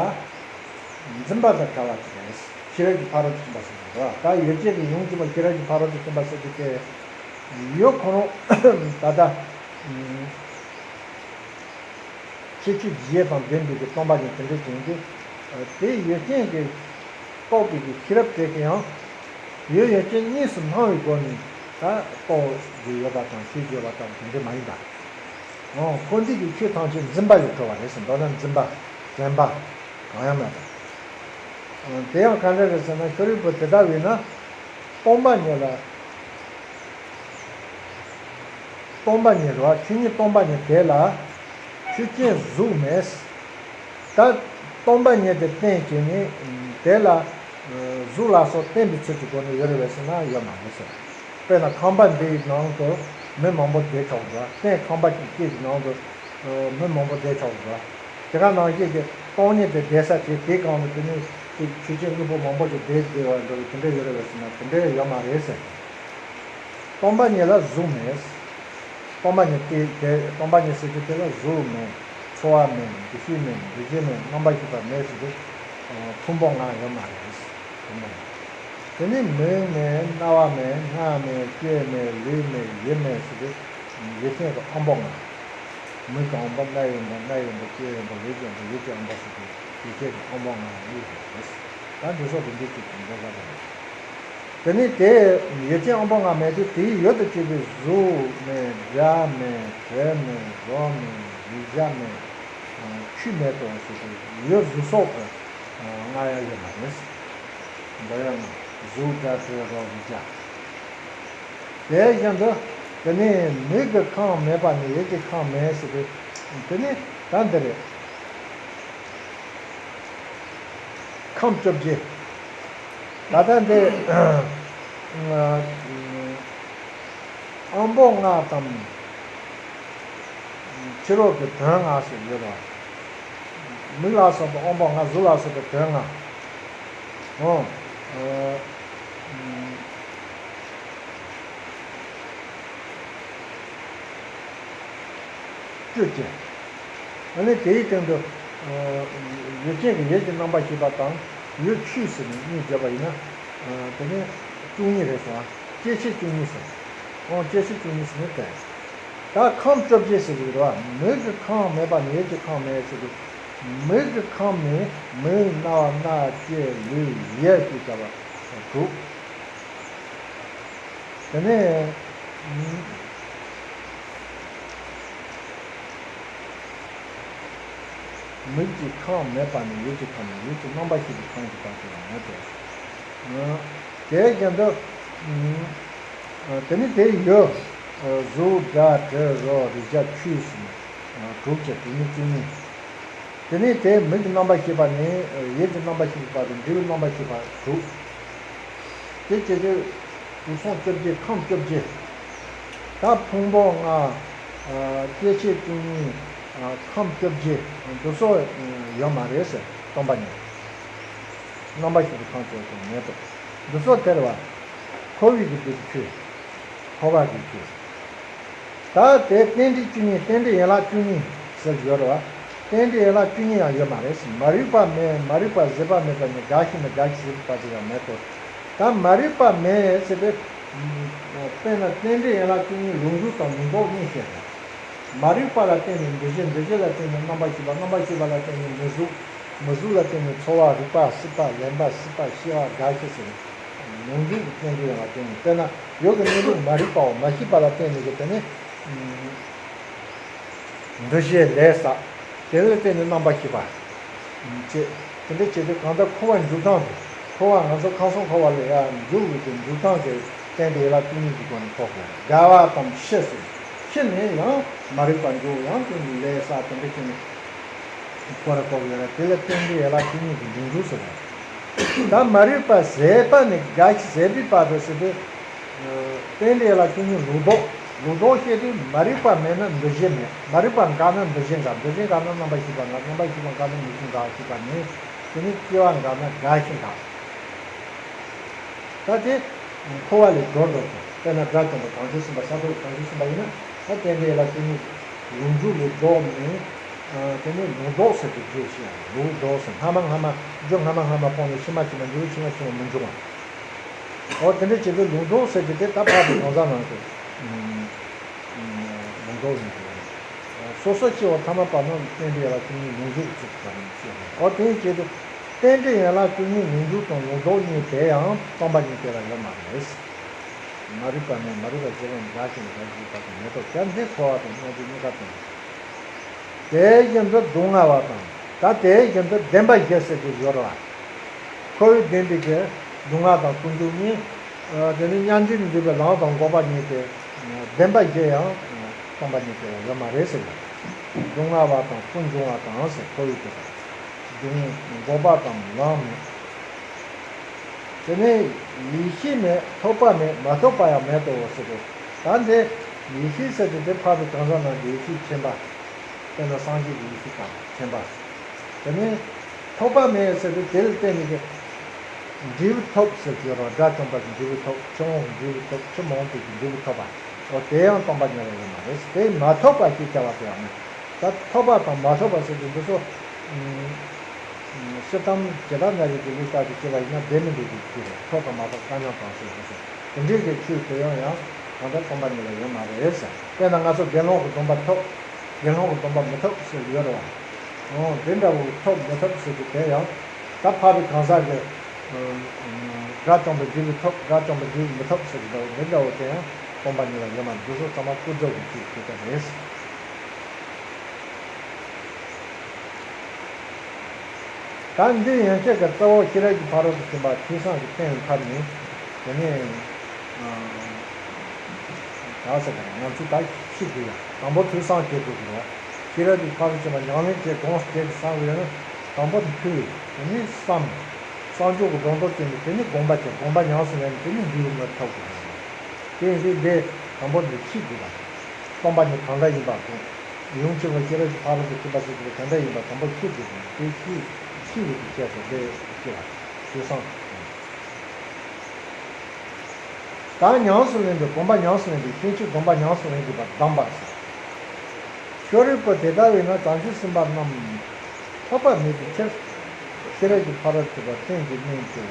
འཛིན་པ་དང་བྲལ་བ་དེ་རེད། ཤེས་རབ་ཀྱི་ཕ་རོལ་ཏུ་ཕྱིན་པ་ཟེར་གྱི་འདུག་ད་ཡོད་ཅན་གྱི་ཡོངས་གྱུར་པ་ཤེས་རབ་ཀྱི་ཕ་རོལ་ཏུ་ཕྱིན་པ་ཟེར་གྱི་དེ། ཡུལ་ཁོ་རང་ད་ལྟ་ཁྱད་ཆོས་བཞི་དང་ལྡན་པའི་གི་སྟོང་པ་ཉིད་དེ་འདྲ་ཅིག་ཡིན་དུས། དེ་ཡོད་ཅན་གྱི་རྟོགས་པའི་གི་ཤེས་རབ་དེ་གི་ཡང་ཡུལ་ཡོད་ཅན་གཉིས་སུ་སྣང་བའི་སྒོ་ནས་ད་རྟོགས་རྒྱུ་ཡོད་པ་དང་ཤེས་རྒྱུ་ཡོད་པ་དང་དེ་འདྲ་མ་ཡིན་པ། འོ། འཁོར་འདས་ཀྱི་ཆོས་ཐམས་ཅད་འཛིན་པ་ལས་གྲོལ་བ་རེད་ཟེར། མདོར་ན་འཛིན་པ་དྲན་པ་གང་ཡང་མེད་པ། དེ་ཡང་ག་འདྲ་རེད་ཟེར་ན་ཤེས་རིག་པོ་དེ་ལྟ་བས་ན་སྟོང་པ་ཉིད་ལ། སྟོང་པ་ཉིད་རེད་བ། ཆོས་ཉིད་སྟོང་པ་ཉིད་དེ་ལ་ཆོས་ཅན་གཟུགས་མེད། ད་སྟོང་པ་ཉིད་དེ་བསྟན་བྱས་ནས་དེ་ལ་གཟུགས་ལ་སོགས་བསྟན་པའི་ཚུལ་གྱི་སྒོ་ནས་ཡོད་རེད་པས་ཟེར་ན་ཡོད་མ་རེད་ཟེར། དཔེར་ན་ཁང་པ་འདིའི་ནང་དུ་མི་མང་པོ་བསྡད་ཆོག་འདུག་སྟེང་ཁང་པ་གཅིག་གི་ནང་དུ་མི་མང་པོ་བསྡད་ཆོག་འདུག་དེ་ག་ནང་བཞིན་གྱི་སྟོང་ཉིད་དེ་བསྡད་ས་བྱས་དེའི་སྒང་དུ་དེ་ནས་ཅིག་ཆོས་ཅན་དངོས་པོ་མང་པོ་ཞིག་བསྡད་བསྡད་པ་འདྲ་བོ་དེ་འདྲ་ཡོད་རེད་པས་ཟེར་ན་དེ་འདྲ་ཡོད་མ་རེད་ཟེར། སྟོང་པ་ཉིད་ལ་གཟུགས་མེད། སྟོང་པ་ཉིད་དེ་དེ་སྟོང་པ་ཉིད་ཟེར་རྒྱུ་དེ་ལ་གཟུགས་མེད། ཚོར་བ་མེད། འདུ་ཤེས་མེད། འདུ་བྱེད་མེད། རྣམ་པར་ཤེས་པ་མེད་ཟེར་དུས། ཕུང་པོ་ལྔ་ཡོད་མ་རེད། དེ་མེད། དེ་ནས་མིག་མེད། རྣ་བ་མེད། སྣ་མེད། ལྕེ་མེད། ལུས་མེད། ཡིད་མེད་ཟེར་དུས། ཡུལ་ཅན་གྱི་ཕུང་པོ་ལྔ། མིག་གི་དབང་པོ། རྣ་ཡི་དབང་པོ། སྣ་ཡི་དབང་པོ། ལྕེ་ཡི་དབང་པོ། ལུས་ཀྱི་དབང་པོ། ཡིད་ཀྱི་དབང་པོ་ཟེར་གྱི་ཡུལ་ཅན་གྱི་དབང་པོ་ལྔ་ཡོད་རེད། ད་འདི་སོགས་དེ་འདྲའི་ཅིག་འགྲེལ་བཤད་པ་རེད། དེ་ནས་དེ་ཡུལ་ཅན་དབང་པོ་ལྔ་མེད་དུས། དེའི་ཡུལ་དུ་གྱུར་པའི་གཟུགས་མེད། སྒྲ་མེད། དྲི་མེད། རོ་མེད། རེག་བྱ་མེད། ཆོས་མེད་དོ་ཟེར་ཏེ། ཡུལ་གཟུགས་སོགས་ཀྱི་ལྔ་ཡང་ཡོད་མ་རེད། འདི་ཡང་གཟུགས། སྒྲ། དྲི། རོ། རེག་བྱ། དེ་བཞིན་དུ་དེ་ནས་མིག་གི་ཁམས་མེད་པ་ནི་ཡིད་ཀྱི་ཁམས་མེད་ཟེར་ཏེ། དེ་ནས་ད་འདི་རེད། ཁམས་བཅོ་བརྒྱད། ད་ལྟ་འདི་དབང་པོ་ལྔ་དང་ཕྱི་རོལ་གྱི་དོན་ལྔ་ཟེར་ཡོད་ལ། མིག་ལ་སོགས་པའི་དབང་པོ་ལྔ། གཟུགས་ལ་སོགས་པའི་དོན་ལྔ། འོ། བཅུ་སྟེ། ཨ་ནི་དེའི་སྟེང་དུ་ཡུལ་ཅན་གྱི་ཡིད་ཀྱི་རྣམ་པར་ཤེས་པ་དང་། ཡུལ་ཆོས་ཟེར་ནས་གཉིས་བརྗོད་པ་ཡིན་ན། དེ་ནི་བཅུ་གཉིས་རེད་སོང་། སྐྱེ་མཆེད་བཅུ་གཉིས་ཟེར། འོ། སྐྱེ་མཆེད་བཅུ་གཉིས་ཟེར་ནས་དེ། ད་ཁམས་བཅོ་བརྒྱད་ཟེར་གྱི་རེད་བ། མིག་གི་ཁམས་མེད་པ་ནི་ཡིད་ཀྱི་ཁམས་མེད་ཟེར་གྱི། མིག་གི་ཁམས་ནི་མིག། རྣ་བ། སྣ། ལྕེ། ལུས། ཡིད་ཅེས་བྱ་བ་དྲུག། དེ་ནས་མིག་གི་ཁམས་མེད་པ་ནི་ཡིད་ཀྱི་ཁམས་མེད། ཡིད་ཀྱི་རྣམ་པར་ཤེས་པའི་ཁམས་ཀྱི་བར་དུ་ཡང་མེད་དོ། དེ་བཞིན་དུ། དེ་ནི་དེའི་ཡུལ། གཟུགས། སྒྲ། དྲི། རོ། རེག་བྱ། ཆོས་ཟེར་ནས་དྲུག་བྱས། དེ་ནི་བཅུ་གཉིས། དེ་ནས་དེ་མིག་གི་རྣམ་པར་ཤེས་པ་ནས་ཡིད་ཀྱི་རྣམ་པར་ཤེས་པ་དང་འབྲས་བུའི་རྣམ་པར་ཤེས་པ་དྲུག། དེ་བྱེད་དུས་དུག་གསུམ་བཅོ་བརྒྱད། ཁམས་བཅོ་བརྒྱད། ད་ཕུང་པོ་ལྔ། སྐྱེ་མཆེད་བཅུ་གཉིས། ཁམས་བཅོ་བརྒྱད། འདི་ཚོ་ཡོད་མ་རེད་ཟེར། སྟོང་པ་ཉིད། རྣམ་པར་ཤེས་པའི་ཁམས་ཚོ་ཚོ་མེད་དོ། འདི་ཚོ་དེ་རེད་བ། འཁོར་བའི་གི་སྡེ་ཆོས། འཁོར་བ་གི་ཆོས། ད་དེ་རྟེན་འབྲེལ་བཅུ་གཉིས། རྟེན་འབྲེལ་ཡན་ལག་བཅུ་གཉིས་ཟེར་ཡོད་རེད་བ། རྟེན་འབྲེལ་ཡན་ལག་བཅུ་གཉིས་ཡང་ཡོད་མ་རེད། མ་རིག་པ་མེད། མ་རིག་པ་ཟད་པ་མེད་པ་ནི་རྒ་ཤི་ནས་རྒ་ཤི་ཟད་པ་དེ་ཡང་མེད་དོ། ད་མ་རིག་པ་མེད་ཟེར་ཏེ། དཔེར་ན་རྟེན་འབྲེལ་ཡན་ལག་བཅུ་གཉིས་ལུགས་འབྱུང་དང་ལུགས་ལྡོག་གཉིས་བཤད་དོ། མ་རིག་པ་ལ་བརྟེན་ནས་འདུ་བྱེད། འདུ་བྱེད་ལ་བརྟེན་ནས་རྣམ་པར་ཤེས་པ། རྣམ་པར་ཤེས་པ་ལ་བརྟེན་ནས་མིག་གཟུགས། མིག་གཟུགས་ལ་བརྟེན་ནས་ཚོར་བ། རེག་པ། སྲིད་པ། ལེན་པ། སྲིད་པ། ཤེས་པ། རྒ་ཤི་ཟེར། ལུགས་འབྱུང་གི་རྟེན་འབྲེལ་ཡན་ལག་བཅུ་གཉིས། དཔེར་ན་ཡུལ་གྱི་གནས་ལུགས་མ་རིག་པའོ། མ་ཤེས་པ་ལ་བརྟེན་ནས་ཀྱི་དེ་ནི་འདུ་བྱེད་ལས་བསགས། དེ་ལ་བརྟེན་ནས་རྣམ་པར་ཤེས་པ་བྱེད། དེ་འདྲ་བྱེད་དུས་གང་ལྟར་འཁོར་བ་འཇུག་སྟངས་དེ། འཁོར་བ་ང་ཚོ་ཁམས་གསུམ་འཁོར་བ་ལས་ཡར་འཇུག་དགོས་དུས་འཇུག་སྟངས་དེ་རྟེན་འབྲེལ་ཡན་ལག་བཅུ་གཉིས་ཀྱི་སྒོ་ནས་རྟོགས་དགོས། རྒ་བ་དང་འཆི་ཟེར། འཆི་ནས་ཡང་མ་རིག་པ་འཇུག་ཡང་དེ་ནས་ལས་བསགས། དེ་འདྲ་བྱས་ནས་འཁོར་བ་རྟོགས་ཡོད་རེད། དེ་ལ་རྟེན་འབྲེལ་ཡན་ལག་བཅུ་གཉིས་ཀྱི་ལུགས་འབྱུང་ཟེར་བ། ད་མ་རིག་པ་ཟད་པ་ནས་རྒ་ཤི་ཟད་པའི་བར་དུ་ཟེར་དུས། རྟེན་འབྲེལ་ཡན་ལག་བཅུ་གཉིས་ལུགས་ལྡོག་ལུགས་ལྡོག་བཤད་དུས་མ་རིག་པ་མེད་ན་འདུ་བྱེད་མེད། མ་རིག་པ་འགགས་ན་འདུ་བྱེད་འགག་འདུ་བྱེད་འགགས་ན་རྣམ་པར་ཤེས་པ་འགག་རྣམ་པར་ཤེས་པ་འགགས་ན་མིག་གཟུགས་འགག་ཞེས་པ་ནི། དེ་ནི་སྐྱེ་བ་འགགས་ན་རྒ་ཤི་འགག་ད་དེ་འཁོར་བ་ལས་སྒྲོལ་འགྲོ་དང་། དཔེར་ན་དགྲ་བཅོམ་པ་བྱང་ཆུབ་སེམས་དཔའ་ས་ཐོབ་བྱང་ཆུབ་སེམས་དཔའ་ཡིན་ན། ད་རྟེན་འབྲེལ་ཡན་ལག་བཅུ་གཉིས་ལུགས་འབྱུང་ལུགས་ལྡོག་ནས། དེ་ནི་ལུགས་ལྡོག་ཟེར་གྱི་རྒྱུ་ཞེས། ལུགས་ལྡོག་ཟེར་སྔ་མ་སྔ་མ། རྒྱུ་སྔ་མ་སྔ་མ་སྤངས་ནས་ཕྱི་མ་ཕྱི་མ་འགྱུར། ཕྱི་མ་ཕྱི་མ་མི་འབྱུང་བ། འོ་དེ་འདྲ་བྱེད་དུས་ལུགས་ལྡོག་ཟེར་གྱི་དེ་ད་འཕགས་པའི་གང་ཟག་རྣམས་ཀྱི་ལུགས་ལྡོག་ཡིན་ཏེ། སོ་སོ་སྐྱེ་བོ་ཐ་མལ་པ་རྣམས་རྟེན་འབྲེལ་ཡན་ལག་བཅུ་གཉིས་ལུགས་འབྱུང་གི་ཚུལ་དུ་བྱས་ནས། འོ་དེ་བྱེད་དུས་རྟེན་འབྲེལ་ཡན་ལག་བཅུ་གཉིས་ལུགས་འབྱུང་དང་ལུགས་ལྡོག་གཉིས་དེ་ཡང་སྟོང་པ་ཉིད་དེ་ལ་ཡོད་མ་རེད། མ་རིག་པ་མེད། མ་རིག་པ་ཟད་པ་ནས་རྒ་ཤི་ནས་རྒ་ཤི་ཟད་པ་དེ་མེད་དོ། བྱས་འདི་འཁོར་བ་དང་སྙོམས་འཇུག་གཉིས་ཀ་སྟོང་། དེ་བཞིན་དུ་སྡུག་བསྔལ་བ་དང་། ད་དེ་བཞིན་དུ་བདེན་པ་བཞི་ཟེར་གྱི་ཡོད་རེད་བ། འཁོར་བའི་བདེན་པའི་གི་སྡུག་བསྔལ་དང་ཀུན་འབྱུང་གཉིས། དེ་ནི་མཉམ་རྗེས་འཛིན་པའི་ལམ་དང་འགོག་པ་གཉིས་ཏེ། བདེན་པ་བཞི་ཡང་སྟོང་པ་ཉིད་དེ་ལ་ཡོད་མ་རེད་ཟེར་ཡང་། སྡུག་བསྔལ་བ་དང་ཀུན་འབྱུང་བ་དང་ཟེར། འཁོར་བའི་དེ་དང་། སྡུག་འགོག་པ་དང་ལམ་མེད། དེ་ནས་ཡེ་ཤེས་མེད། ཐོབ་པ་མེད། མ་ཐོབ་པ་ཡང་མེད་དོ་ཟེར་ཏེ། ད་འདི་ཡེ་ཤེས་ཟེར་དེ་དེ་འཕགས་པའི་གང་ཟག་རྣམས་ཀྱི་ཡེ་ཤེས་མཁྱེན་པ། དཔེར་ན་སངས་རྒྱས་ཀྱི་ཡེ་ཤེས་དང་མཁྱེན་པ། དེ་ནས་ཐོབ་པ་མེད་ཟེར་དུས་དེ་ལ་བརྟེན་ནས་ཀྱི་འབྲས་བུ་ཐོབ་ཟེར་གྱི་ཡོད་རེད། དགྲ་བཅོམ་པ་གི་འབྲས་བུ་ཐོབ། ཕྱིར་འོང་གི་འབྲས་བུ་ཐོབ། ཕྱིར་མ་འོངས་པའི་གི་འབྲས་བུ་ཐོབ་པ། འོ་དེ་ཡང་སྟོང་པ་ཉིད་ལ་ཡོད་མ་རེད། དེ་མ་ཐོབ་པ་ཞེས་བྱ་བ་དེ་ཡང་མེད། ད་ཐོབ་པ་དང་མ་ཐོབ་པ་ཟེར་དུས་འདི་ཚོ་སྤྱིར་བཏང་བྱེ་བྲག་སྨྲ་བའི་གི་ལུགས་ལྟར་དུ་བྱས་པ་ཡིན་ན་བདེན་མི་འདོད་པའི་ཚུལ་རེད། ཐོབ་དང་མ་ཐོབ་དཀའ་རྙོག་དང་ཟེར་དུས་དེ་འདྲའི་གི་ཆོས་དེ་ཡང་ཡང་གང་ལྟར་སྟོང་པ་ཉིད་ལ་ཡོད་མ་རེད་ཟེར། དཔེར་ན་ང་ཚོ་དགེ་སློང་གི་སྡོམ་པ་ཐོབ། དགེ་སློང་གི་སྡོམ་པ་མི་ཐོབ་ཟེར་གྱི་ཡོད་རེད་བ། འོ་དེ་འདྲ་བོ་ཐོབ་མི་ཐོབ་ཟེར་གྱི་དེ་ཡང་ད་འཕགས་པའི་གང་ཟག་གི་དགྲ་བཅོམ་པའི་རྒྱུ་གིས་ཐོབ། དགྲ་བཅོམ་པའི་རྒྱུ་གིས་མི་ཐོབ་ཟེར་གྱི་འདྲ་བོ་དེ་འདྲ་བོ་དེ་ཡང་སྟོང་པ་ཉིད་ལ་ཡོད་མ་རེད། འདི་ཚོ་ཚང་མ་ཀུན་རྫོབ་ཀྱི་ཆོས་ཀྱི་སྐད་ཆ་རེད། ད་འདི་ཡན་ཆད་ཀྱི་རྩ་བ་ཤེས་རབ་ཀྱི་ཕ་རོལ་ཏུ་ཕྱིན་པ་ཐོས་བསམ་གྱི་རྟེན་ལ་ཐབས་ནི། དེ་ནས་ད་ཟེར་བ་ང་ཚོས་ད་ཤེས་དགོས་ཡ། དང་པོ་ཐོས་བསམ་བྱེད་དགོས་ཀྱི་རེད། ཤེས་རབ་ཀྱི་ཕ་རོལ་ཏུ་ཕྱིན་པ་ཉམས་ལེན་བྱེད་དགོངས་བྱེད་དུ་བསམ་དགོས་ཡ་ན། དང་པོ་ཐོས། དེ་ནས་བསམ། བསམ་བྱུང་གི་སྒྲོ་འདོགས་བཅད་ནས་དེ་ནས་སྒོམ་པ་བྱེད། སྒོམ་པ་ཉམས་སུ་ལེན་ནས་དེ་ནས་འབྲས་བུ་ངོས་ཐོབ་དགོས་ཀྱི་རེད། དེ་ཡིན་དུས་འདི་དང་པོ་འདི་ཤེས་དགོས་པ། སྟོང་པ་ཉིད་གང་འདྲ་ཡིན་པ་དང་། ཡུམ་ཆེན་པོ་ཤེས་རབ་ཀྱི་ཕ་རོལ་ཏུ་ཕྱིན་པ་ཟེར་གྱི་གང་འདྲ་ཡིན་པ་དང་པོ་ཤེས་དགོས་པ་དེ་ཤེས་ཤེས་ཡོད་པའི་ཆེད་དུ་འདི་ཤེས་པ་ཐོས་བསམ། ད་ཉམས་སུ་ལེན་པའི་སྒོམ་པ་ཉམས་སུ་ལེན་པའི་ཤེས་བྱའི་སྡོམ་པ་ཉམས་སུ་ལེན་དགོས་པ་གདམས་པ་ཟེར། ཤོ་རིག་པོ་དེ་ལྟ་བས་ན་བྱང་ཆུབ་སེམས་དཔའ་རྣམས་ཐོབ་པ་མེད་པའི་ཕྱིར། ཤེས་རབ་ཀྱི་ཕ་རོལ་ཏུ་ཕྱིན་པ་རྟེན་གྱི་གནས་ཏེ།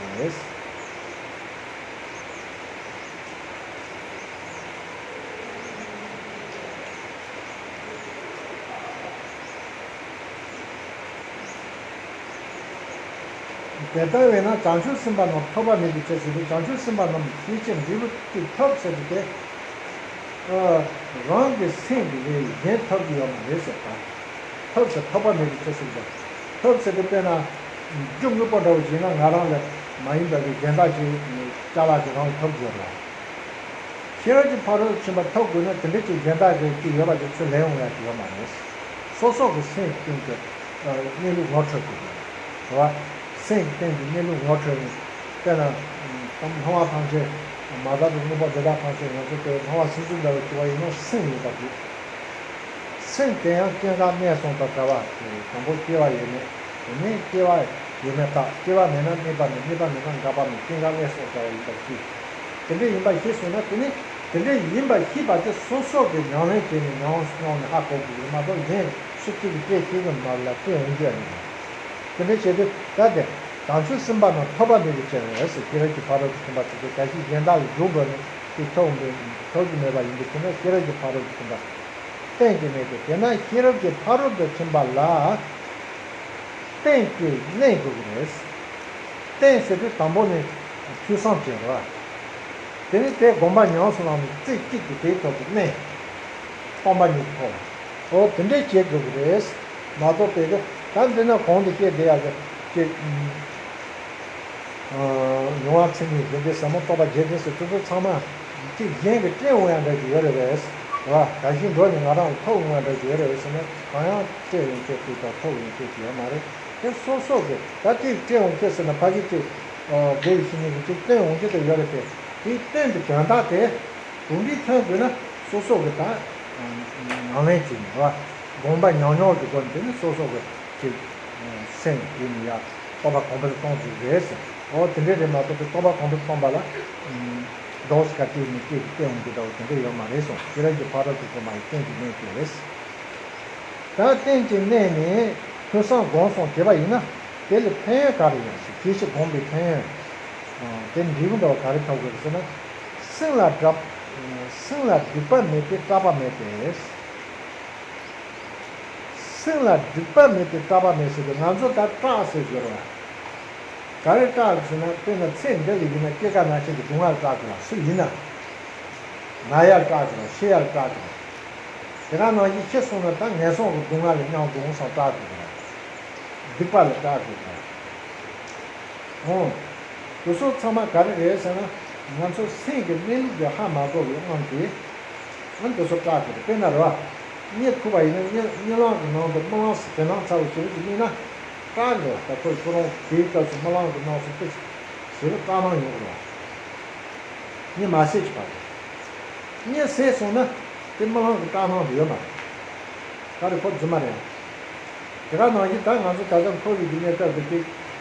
དེ་ལྟ་བས་ན་བྱང་ཆུབ་སེམས་དཔའ་རྣམས་ཐོབ་པ་མེད་པའི་ཕྱིར་ཟེར་དུས། བྱང་ཆུབ་སེམས་དཔའ་རྣམས་ཤེས་བྱའི་འབྲས་བུ་གཅིག་ཐོབ་ཟེར་དུས་དེ། ཨ། རང་གི་སེམས་ཀྱི་ལས་གཞན་ཐོབ་ཀྱི་ཡོད་མ་རེད་ཟེར་ད། ཐོབ་ཟེར་ཐོབ་པ་མེད་པའི་ཕྱིར་ཟེར་ད། ཐོབ་ཟེར་དུས་དཔེར་ན། རྒྱུ་དངོས་པོ་འདྲ་བོ་ཞིག་ན་ང་རང་ལས་མ་ཡིན་པ་གི་གཞན་དག་ཅིག་ཅ་ལག་ཅིག་རང་ལ་ཐོབ་ཀྱི་ཡོད་རེད། ཤེས་རབ་ཀྱི་ཕ་རོལ་ཏུ་ཕྱིན་པ་ཐོབ་དགོས་ན་དེ་འདྲ་ཅིག་གཞན་དག་གི་ཅིག་ཡོད་པ་ཅིག་ཚུར་ལེན་འོང་ཡ་ཅིག་ཡོད་མ་རེད། སོ་སོ་གི་སེམས་སྟེང་གི་གནས་ལུགས་ངོ་འཕྲོད་དགོས་རེད་བ། སེམས་ཀྱི་སྟེང་གི་གནས་ལུགས་ངོ་འཕྲོད་ནས། དཔེར་ན། སྣང་བ་ཐམས་ཅད་མ་དག་པའི་དངོས་པོ་འདི་དག་ཐམས་ཅད་ང་ཚོ་དེ་སྣང་བ་སིལ་སིལ་འདྲ་བོ་ཞིག་པ་ཡིན་ན་སེམས་ཡོད་པ་དེ། སེམས་དེ་ཡང་སྐྱེ་འགག་གནས་གསུམ་དང་བྲལ་བ་དེ། དང་པོ་སྐྱེ་བ་ཡོད་མེད། དེ་ནས་སྐྱེ་བ་ཡོད་མེད་བརྟག་སྐྱེ་བ་མེད་ན་གནས་པ་མེད། གནས་པ་མེད་ན་འགག་པ་མེད། སྐྱེ་འགག་གནས་གསུམ་བྲལ་བ་ཡིན་པར་ཤེས། དེ་འདྲ་ཡིན་པ་ཤེས་སོང་ན་དེ་ནི་དེ་འདྲ་ཡིན་པ་ཤེས་པ་དེ་སོ་སོ་གི་ཉམས་ལེན་བྱས་ནས་ཉམས་སུ་བླངས་ནས་ཧ་གོ་དགོས་ཀྱི་མ་གཏོགས་གཞན་སུ་གཅིག་གིས་དཔེ་ཤེས་ཀྱི་མ་རེད་ལ་དཔེ་འོང་རྒྱུ་ཡང་མེད། དེ་འདྲ་བྱས་དུས་ད་དེ་བྱང་ཆུབ་སེམས་དཔའ་རྣམས་ཐོབ་པ་མེད་པའི་ཕྱིར་ཟེར། ཤེས་རབ་ཀྱི་ཕ་རོལ་ཏུ་ཕྱིན་པ་ཟེར་དུས་གལ་སྲིད་གཞན་དག་ལ་སྒྲུབ་དགོས་ནས་དེ་ཐོབ་མེད་ཐོབ་ཀྱི་མེད་པ་ཡིན་པའི་ཕྱིར་ན། ཤེས་རབ་ཀྱི་ཕ་རོལ་ཏུ་ཕྱིན་པ་རྟེན་གྱི་གནས་ཏེ། དེས་ན་ཤེས་རབ་ཀྱི་ཕ་རོལ་ཏུ་ཕྱིན་པ་ལ་རྟེན་གྱི་གནས་དགོས་ཀྱི་རེད། རྟེན་ཟེར་དུས་དང་པོ་ནི་ཐོས་བསམ་བྱེད་རོགས། དེ་ནི་དེ་སྒོམ་པ་ཉམས་སུ་བླངས་ནས་རྩེ་གཅིག་ཏུ་དེའི་ཐོག་ཏུ་གནས། སྟོང་པ་ཉིད་ཐོབ། འོ་དེ་འདྲའི་བྱེད་དགོས་ཀྱི་རེད། མ་གཏོགས་པའི་གི་ད་འདི་ན་གོང་དུ་བཤད་བསྡད་ཡག་གི་ཅིག་མྱོང་བ་མཚན་ཉིད་བདེན་པའི་ཟབ་མོ་རྟོགས་པ་རྗེས་དྲན་ཟེར་དེ་ཚོ་ཚང་མ་ཅིག་གཞན་གྱིས་སྤྲད་འོང་ཡག་འདྲ་ཞིག་ཡོད་རེད་པས། ར་ག་ཞིག་འགྲོ་ནས་ང་རང་ལ་ཐོབ་འོང་ཡག་འདྲ་ཞིག་ཡོད་རེད་པས་ཟེར་ན། གང་ཡང་སྤྲད་འོང་ཁྱེད་ཅིག་དང་ཐོབ་འོང་ཁྱེད་ཅིག་ཡོད་མ་རེད། དེ་སོ་སོ་གི་ད་ཅིག་སྤྲད་འོང་ཁྱེད་ཟེར་ན་ཕ་གི་ཅིག་དགེ་བའི་བཤེས་གཉེན་གྱིས་ཅིག་བསྟན་འོང་ཁྱེད་དུ་ཡོད་རེད་པས། དེའི་བསྟན་པའི་དོན་དག་དེ་གོམས་འདྲིས་ཐོན་དགོས་ན་སོ་སོ་གི་ད་ཉམས་ལེན་བྱེད་ནས་ར་སྒོམ་པ་ཉམས་མྱོང་གི་སྒོ་ནས་དེ་ནི་སོ་སོ་གི་ཅིག་སེམས་དེ་ནི་ཡ་རྟོགས་པ་གོང་འཕེལ་གཏོང་དགོས་རེད་ཟེར། འོ་དེ་འདྲ་རེད་མ་གཏོགས་པའི་རྟོགས་པ་གོང་འཕེལ་གཏོང་པ་ལ་རྡོག་སྐར་དེ་ནི་སྐད་ཀྱི་སྟེང་འོང་གི་འདྲ་བོ་དེ་འདྲ་ཡོད་མ་རེད་གསུངས། ཤེས་རབ་ཀྱི་ཕ་རོལ་ཏུ་ཕྱིན་པ་ཡི་རྟེན་གྱི་གནས་དེ་རེད། ད་རྟེན་གྱི་གནས་ནི་ཐོས་བསམ་སྒོམ་གསུམ་བྱས་པ་ཡིན་ན་དེ་ལ་ཕན་ཡོན་ག་རེ་ཡོད་ཟེར། དེ་ཕྱིར་སྒོམ་པའི་ཕན་ཡོན། དེ་འབྲས་བུ་འདྲ་བ་ག་རེ་ཐོབ་དགོས་ཟེར་ན། སེམས་ལ་སྒྲིབ་སེམས་ལ་སྒྲིབ་པ་མེད་པས་སྐྲག་པ་མེད་པས། སེམས་ལ་སྒྲིབ་པ་མེད་པའི་སྐྲག་པ་མེད་ཟེར་དུས་ང་ཚོ་ད་སྐྲག་ཟེར་གྱི་རེད་བ། ག་རེ་སྐྲག་ཟེར་ན་དཔེར་ན་ཚེ་འདི་ལ་ཡིན་ན་སྐྱེ་རྒ་ན་འཆི་གི་སྡུག་བསྔལ་སྐྲག་གི་རེད་བ། སུ་ཡིན་ན། ན་ཡ་སྐྲག་གི་རེད་བ། ཤི་ཡ་སྐྲག་གི་རེད་བ། དེ་ག་ནང་བཞིན་ཤི་སོང་ན་ད་ངན་སོང་གི་སྡུག་བསྔལ་ལ་མྱང་དགོས་བསམ་སྐྲག་གི་རེད་བ། སྡིག་པ་ལ་སྐྲག་དགོས་པ། འོ། དེ་ཚོ་ཚང་མ་ག་རེ་རེད་ཟེར་ན། ང་ཚོ་སེམས་ཀྱི་གནས་ལུགས་དེ་ཧ་མ་གོ་བའི་དབང་གིས། ཨ་དེ་ཚོ་སྐྲག་དགོས་རེད། དཔེར་ན་རེད་བ། གཉིད་ཁུག་པ་ཡིན་ན་གཉིད་གཉིད་ལམ་གྱི་ནང་དུ་རྨི་ལམ་ཞིག་དྲན་སྣང་ཚ་བོ་ཞེ་པོ་ཅིག་རྨིས་ན། སྐྲག་གི་རེད་བ། ད་ཁོས་ཁྱོད་རང་དེའི་སྐབས་སུ་རྨི་ལམ་གྱི་ནང་སུ་དཔེ་ཞེ་པོ་སྐྲག་སྣང་ཡོང་གི་རེད་བ། གཉིད་མ་སད་ཀྱི་བར་དུ། གཉིད་སད་སོང་ན་དེ་རྨི་ལམ་གྱི་སྐྲག་སྣང་དེ་ཡོད་མ་རེད། ག་རེ་ཁོ་རྫུན་མ་རེད། དེ་ག་ནང་བཞིན་ད་ང་ཚོ་ད་ལྟ་འཁོར་བའི་གི་གནས་སྐབས་ཀྱི་སྐྱེ་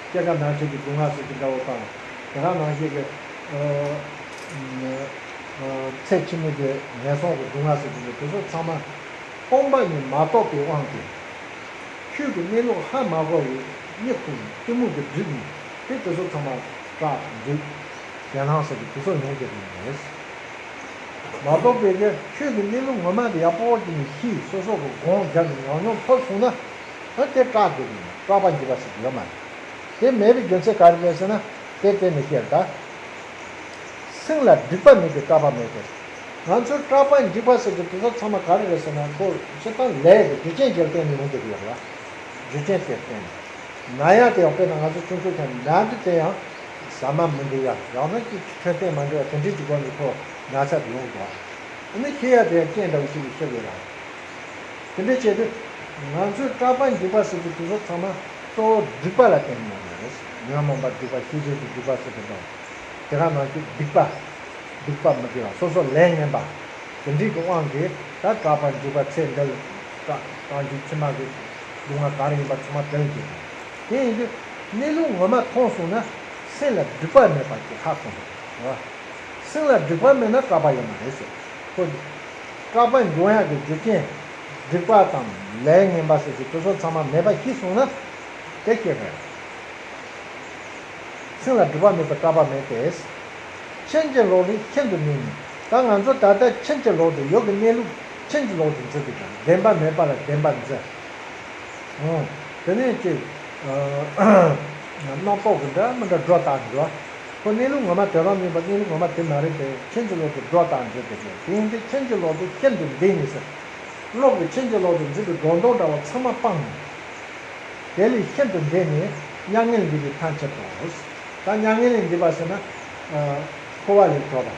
སྐྱེ་རྒ་ན་འཆི་གི་སྡུག་བསྔལ་ཟེར་གྱི་འདྲ་བོ་དང་། དེ་ག་ནང་བཞིན་གྱི་ཚེ་ཕྱི་མའི་གི་ངན་སོང་གི་སྡུག་བསྔལ་ཟེར་གྱི་འདུག་དེ་ཚོ་ཚང་མ་སྟོང་པ་ཉིད་མ་རྟོགས་པའི་དབང་གིས། ཆོས་ཀྱི་གནས་ལུགས་ཧ་མ་གོ་བའི་གཉིད་ཁུག་ནས་གཏི་མུག་གིས་བསྒྲིབས་ནས་དེ་དེ་ཚོ་ཚང་མ་སྐྲག་འདུག་དྲན་སྣང་ཟེར་གྱི་དེ་ཚོ་ཡོང་གི་རེད། མ་གཏོགས་པའི་གི་ཆོས་ཀྱི་གནས་ལུགས་ངོ་མ་དེ་ཡག་པོ་ཅིག་ནས་ཤེས། སོ་སོ་གི་དགོངས་འཇགས་ནས་ཉམས་མྱོང་ཐོབ་སོང་ན། ཨ་དེ་སྐྲག་དགོས་ཀྱི་མེད། སྐྲག་པ་འཇིགས་པ་ཟེར་གྱི་ཡོད་མ་རེད། དེ་མེད་པའི་རྒྱུ་མཚན་ག་རེ་རེད་ཟེར་ན། དེ་གཏན་ནས་བཤད་ད། སེམས་ལ་སྒྲིབ་པ་མེད་པའི་སྐྲག་པ་མེད་དེ། ང་ཚོས་སྐྲག་པ་འཇིགས་པ་ཟེར་གྱི་དེ་ཚོ་ཚང་མ་ག་རེ་རེད་ཟེར་ན། ཁོ་སྤྱིར་བཏང་ལས་ཀྱི་རྒྱུ་རྐྱེན་གྱིས་བརྟེན་ནས་ཡོང་གི་ཡོད་ལ། རྒྱུ་རྐྱེན་དེར་བརྟེན་ནས། ན་ཡག་དེ་ཡང་དཔེར་ན་ང་ཚོ་ཆུང་ཆུང་ཆ་ནས་ན་དུས་དེ་ཡང་ཟ་མ་མི་འདུག་ཡ། ཡང་ན་ཅིག་འཕྲོད་བསྟེན་མ་འདྲ་བ་དེ་འདྲས་ཀྱི་སྒོ་ནས་ཁོ་ན་ཚ་དེ་ཡོང་གི་འདུག་ཨ་ནི་ཤི་ཡ་དེ་ཡང་རྐྱེན་འདྲ་བོ་ཞིག་ལས་ཤི་དགོས་ར། དེ་འདྲས་བྱས་དུས་ང་ཚོས་སྐྲག་པ་འཇིགས་པ་ཟེར་གྱི་དེ་ཚོ་ཚང་མ་གཙོ་བོ་སྒྲིབ་པ་ལ་བརྟེན་ནས་ཡོང་གི་རེད། ཉོན་མོངས་པ་སྒྲིབ་པ། ཤེས་བྱེད་ཀྱི་སྒྲིབ་པ་ཟེར་གྱི་འདུག་དེ་ག་ནང་བཞིན་སྡིག་པ། སྡིག་པ་མི་དགེ་བ། སོ་སོ་ལས་ངན་པ། དེ་འདྲའི་གི་དབང་གིས་ད་སྐྲག་པ་འཇིགས་པ། ཚེ་འདི་ལ་སྐྲག་སྐྲག་འཇིགས་ཕྱི་མ་གི་སྡུག་བསྔལ་ག་རེ་ཡིན་པ་ཚང་མ་དེ་ལ་འཇིགས་དགོས། དེ་ཡིན་དུས་གནས་ལུགས་ངོ་མ་མཐོང་སོང་ན་སེམས་ལ་སྒྲིབ་པ་མེད་པ་ཞིག་ཧ་གོ་དགོས་རེད། སེམས་ལ་སྒྲིབ་པ་མེད་ན་སྐྲག་པ་ཡོད་མ་རེད་ཟེར། ཁོ་སྐྲག་པ་འབྱུང་ཡག་གི་རྒྱུ་རྐྱེན་སྒྲིབ་པ་དང་ལས་ངན་པ་ཟེར་གྱི་དེ་ཚོ་ཚང་མ་མེད་པ་ཤེས་སོང་ན་དེ་ཤེས་དགོས་རེད། སེམས་ལ་སྒྲིབ་པ་མེད་པའི་སྐྲག་པ་མེད་དེ། ཕྱིན་ཅི་ལོག་ལས་ཤིན་ཏུ་ནུས་ནས། ད་ང་ཚོ་ད་ལྟ་ཕྱིན་ཅི་ལོག་ཏུ་ཡོད་ཀྱི་གནས་ལུགས་ཕྱིན་ཅི་ལོག་ཏུ་འཛིན་དུས་ཀྱང་བདེན་པ་མེད་པ་ལ་བདེན་པ་འཛིན། འོ། དེ་ནས་ཅིག་རྣམ་རྟོག་གི་འདྲ་མི་འདྲ་སྒྲོ་བཏགས་འགྲོ། ཁོ་གནས་ལུགས་ངོ་མ་དེ་རང་མིན་པ། གནས་ལུགས་ངོ་མ་དེ་མ་རེད་དེ། ཕྱིན་ཅི་ལོག་ཏུ་སྒྲོ་བཏགས་འགྲོ་དེ་རེད། དེ་ཡིན་དུས་ཕྱིན་ཅི་ལོག་ཏུ་ཤིན་ཏུ་འདས་ནས་ཟེར། བློ་གིས་ཕྱིན་ཅི་ལོག་ཏུ་འཛིན་པའི་སྒྲོ་འདོགས་འདྲ་བ་ཚང་མ་སྤངས་ནས། དེ་ལས་ཤིན་ཏུ་འདས་ནས་མྱ་ངན་ལས་འདས་པའི་མཐའ་མཆིས་སོ། ད་མྱ་ངན་ལས་འདས་པ་ཟེར་ན། ཨ། འཁོར་བ་ལས་གྲོལ་བ།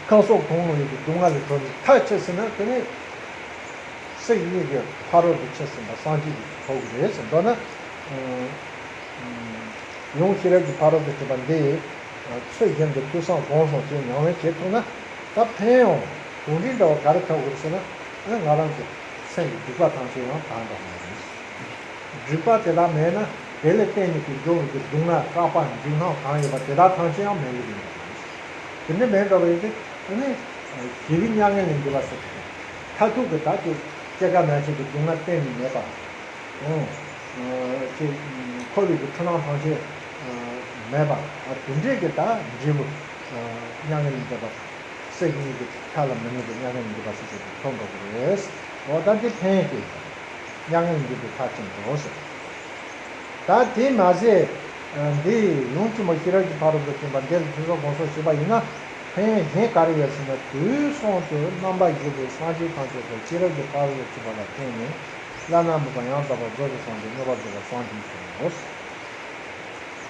ཁམས་གསུམ་གང་བོ་ཡོད་པའི་སྡུག་བསྔལ་ལས་གྲོལ་ནས་མཐའ་མཆིས་ཟེར་ན། དེ་ནས་སྲིད་གཉིས་ཀྱི་ཕ་རོལ་ཏུ་ཕྱིན་ཟིན་པ་སངས་རྒྱས་ཀྱི་ཐོབ་ཀྱི་རེད་ཟེར། མདོར་ན། ཨ། ཡུམ་ཤེས་རབ་ཀྱི་ཕ་རོལ་ཏུ་ཕྱིན་པ་འདི་ཚུལ་བཞིན་དུ་ཐོས་བསམ་སྒོམ་གསུམ་བྱས་ཉམས་ལེན་བྱེད་ཐུབ་ན། ད་ཕན་ཡོན་གོང་འདྲི་འདྲ་བ་ག་རེ་ཐོབ་དགོས་ཟེར་ན། ཨ། ང་རང་གི་སེམས་ཀྱི་སྒྲིབ་པ་ཐམས་ཅད་ཡང་དག་འགྲོ་གི་རེད། སྒྲིབ་པ་དེ་དག་མེད་ན་དེ་ལས་བརྟེན་ནས་ཀྱི་འགྲོ་བའི་གི་སྡུག་བསྔལ། སྐྲག་པ། འཇིགས་སྣང་གང་ཡོད་པ་དེ་དག་ཐམས་ཅད་ཡང་མེད་ཀྱི་རེད། དེ་འདྲ་མེད་འགྲོ་བ་ཡིན་ཏེ། ཨ་ནི་ཞི་བའི་མྱ་ངན་ལས་འདས་པ་ཟེར་གྱི་རེད། མཐར་ཐུག་གི་ད་ཀྱི་སྐྱེ་རྒ་ན་འཆི་གི་སྡུག་བསྔལ་གཏན་ནས་མེད་པ། ཨོ། ཨ། ཅེས། འཁོར་བའི་གི་འཁྲུལ་སྣང་ཐམས་ཅད་མེད་པ། ཨ། དེ་འདྲའི་གི་ད་འབྲས་བུ། ཨ། མྱ་ངན་ལས་འདས་པ། སྲིད་གཉིས་ཀྱི་མཐའ་ལ་མི་གནས་པའི་མྱ་ངན་ལས་འདས་པ་ཟེར་གྱི་ཐོབ་འགྲོ་གི་རེད། འོ། ད་འདི་ཕན་ཡོན་གྱི་མྱ་ངན་ལས་འདས་པའི་མཐར་ཕྱིན་འགྲོ་ཟེར། ད་དེ་མ་ཟད། ཨ། འདི་ཡུམ་ཆེན་མོ་ཤེས་རབ་ཀྱི་ཕ་རོལ་ཏུ་ཕྱིན་པ་འདི་ལ་ཐོས་བསམ་སྒོམ་གསུམ་བྱས་པ་ཡིན་ན། ཕན་ཡོན་གཞན་ག་རེ་ཡོད་ཟེར་ན། དུས་གསུམ་དུ་རྣམ་པར་བཞུགས་པའི་སངས་རྒྱས་ཐམས་ཅད་ཀྱང་ཤེས་རབ་ཀྱི་ཕ་རོལ་ཏུ་ཕྱིན་པ་ལ་བརྟེན་ནས་བླ་ན་མེད་པ་ཡང་དག་པར་རྫོགས་པའི་སངས་རྒྱས། མངོན་པར་རྫོགས་པར་སངས་རྒྱས་སོ།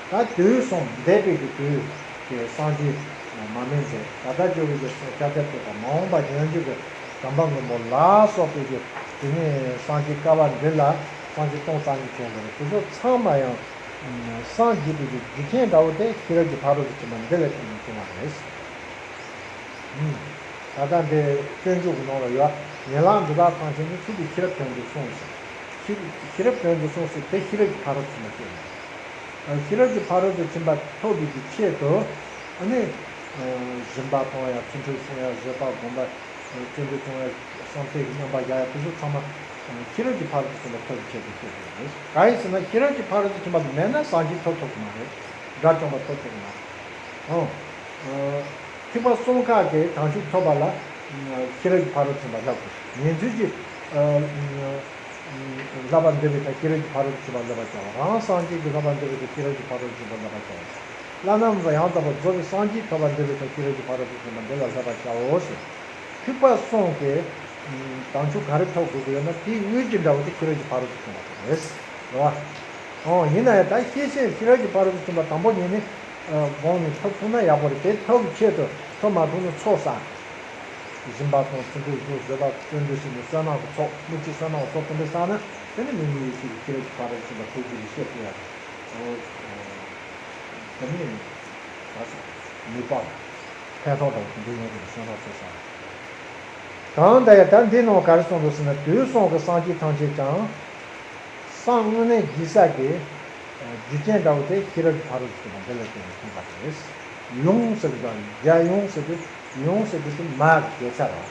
ད་དུས་གསུམ་འདས་པའི་གི་དུས་ཀྱི་སངས་རྒྱས་མ་སྨིན་ཚེ། ད་ལྟ་འབྱོར་བའི་གི་སྐྱབས་རྗེ་ཐོབ་པ། མ་འོངས་པ་ཡོང་རྒྱུ་གི་དམ་པ་མགོན་པོ་ལ་སོགས་པའི་གི་དེ་ནས་སངས་རྒྱས་བསྐལ་པ་འདི་ལ་སངས་རྒྱས་སྟོང་རྩ་གཉིས་བྱོན་པ་རེད། དེ་ཚོ་ཚང་མ་ཡང་སངས་རྒྱས་པའི་གི་རྒྱུ་རྐྱེན་འདྲ་བོ་དེ་ཤེས་རབ་ཀྱི་ཕ་རོལ་ཏུ་ཕྱིན་པ་འདི་ལ་བརྟེན་ནས་བྱུང་བ་རེད། ད་ལྟ་འདི་སྤྱོད་འཇུག་གི་ནང་ལ་ཡོད། ཡན་ལག་འདི་དག་ཐམས་ཅད་ནི་ཐུགས་ཀྱི་ཤེས་རབ་དོན་དུ་གསུངས་ཟེར། ཤེས་ཤེས་རབ་དོན་དུ་གསུངས་ཟེར་དེ་ཤེས་རབ་ཀྱི་ཕ་རོལ་ཏུ་ཕྱིན་པ་སྐྱེ་བ། ཤེས་རབ་ཀྱི་ཕ་རོལ་ཏུ་ཕྱིན་པ་ཐོབ་པའི་གི་ཆེད་དུ། ཨ་ནི། སྦྱིན་པ་གཏོང་ཡ། ཚུལ་ཁྲིམས་སྲུང་ཡ། བཟོད་པ་སྒོམ་པ། བརྩོན་འགྲུས་གཏོང་ཡ། བསམ་གཏན་གྱི་རྣམ་པར་བཞག་ཡ། དེ་ཚོ་ཚང་མ་ཤེས་རབ་ཀྱི་ཕ་རོལ་ཏུ་ཕྱིན་པ་ཐོབ་པའི་ཆེད་དུ་སྐྱེ་དགོས་རེད། གང་ཡིན་ཟེར་ན་ཤེས་རབ་ཀྱི་ཕ་རོལ་ཏུ་ཕྱིན་པ་མེད་ན་སངས་རྒྱས་ཐོབ་ཐུབ་ཀྱི་མ་རེད། དགྲ་བཅོམ་པ་ཐོབ་ཐུབ་ཀྱི་མ་རེད། ཨང་། ཐེག་པ་གསུམ་ཀ་གི་དམ་ཆོས་ཐོབ་པ་ལ་ཤེས་རབ་ཀྱི་ཕ་རོལ་ཏུ་ཕྱིན་པ་ལྷག་དགོས། ཉན་ཐོས་ཀྱི། ཨ། བསླབ་པ་འདི་བས་ཀྱང་ཤེས་རབ་ཀྱི་ཕ་རོལ་ཏུ་ཕྱིན་པ་བསླབ་པར་བྱའོ། རང་སངས་རྒྱས་ཀྱི་བསླབ་པ་འདི་བས་ཀྱང་ཤེས་རབ་ཀྱི་ཕ་རོལ་ཏུ་ཕྱིན་པ་བསླབ་པར་བྱའོ། བླ་ན་མེད་པ་ཡང་དག་པར་རྫོགས་པའི་སངས་རྒྱས་ཐོབ་པ་འདི་བས་ཀྱང་ཤེས་རབ་ཀྱི་ཕ་རོལ་ཏུ་ཕྱིན་པ་འདི་ལ་བསླབ་པར་བྱའོ་ཟེར། ཐེག་པ་གསུམ་གྱི་དམ་ཆོས་ག་རེ་ཐོབ་དགོས་ཀྱི་ཡོད་ན་དེའི་དངོས་གཞི་འདྲ་བོ་དེ་ཤེས་རབ་ཀྱི་ཕ་རོལ་ཏུ་ཕྱིན་པ་དེ་རེད། རེད་བ། ཨོ། ཡིན་ན་ཡང་ད་ཤེས་བྱས་ཤེས་རབ་ཀྱི་ཕ་རོལ་ཏུ་ཕྱིན་པ་དང་པོ་ཉིད་ནས་སྒོམ་ནས་ཐོབ་ཐུབ་ན་ཡག་པོ་རེད། དེ་ཐོབ་པའི་ཆེད་དུ་ཐོབ་མ་ཐུབ་ན་ཚོགས་བསགས། སྦྱིན་པ་གཏོང་། ཚུལ་ཁྲིམས་སྲུང་། བཟོད་པ་བརྩོན་འགྲུས་བྱས་ནས་བསོད་ནམས་ཀྱི་ཚོགས། དམིགས་བཅས་བསོད་ནམས་ཀྱི་ཚོགས་དེ་འདྲ་བསགས་ན་དེ་ནི་མིག་གཉིས་ཡེ་ཤེས་ཀྱི་ཤེས་རབ་ཀྱི་ཕ་རོལ་ཏུ་ཕྱིན་པ་ཐོབ་རྒྱུ་ཞེས་བཤད་ཐུབ་ཡ་རེད། དེ་ནི་ནུས་པ་ཕན་ཐོགས་འདྲ་བོ་དེ་འདྲ་ཡོང་གི་རེད། བསོད་ནམས་ཚོགས་བསགས། གང་ལྟར་ཡང་ད་འདི་ནང་ག་རེ་གསུངས་འདུག་ཟེར་ན། དུས་གསུམ་གྱི་སངས་རྒྱས་ཐམས་ཅད་ཀྱང་སེམས་དངོས་གནས་རྒྱས་ས་གི་རྒྱུ་རྐྱེན་འདྲ་བོ་དེ་ཤེས་རབ་ཀྱི་ཕ་རོལ་ཏུ་ཕྱིན་པ་འདི་ལ་བརྟེན་ནས་ཐོན་པ་རེད། ཡུམ་ཟེར་གྱི་དང་རྒྱལ་ཡུམ་ཟེར་དུས། ཡུམ་ཟེར་དུས་དེ་མ་གི་རྒྱལ་ས་རེད།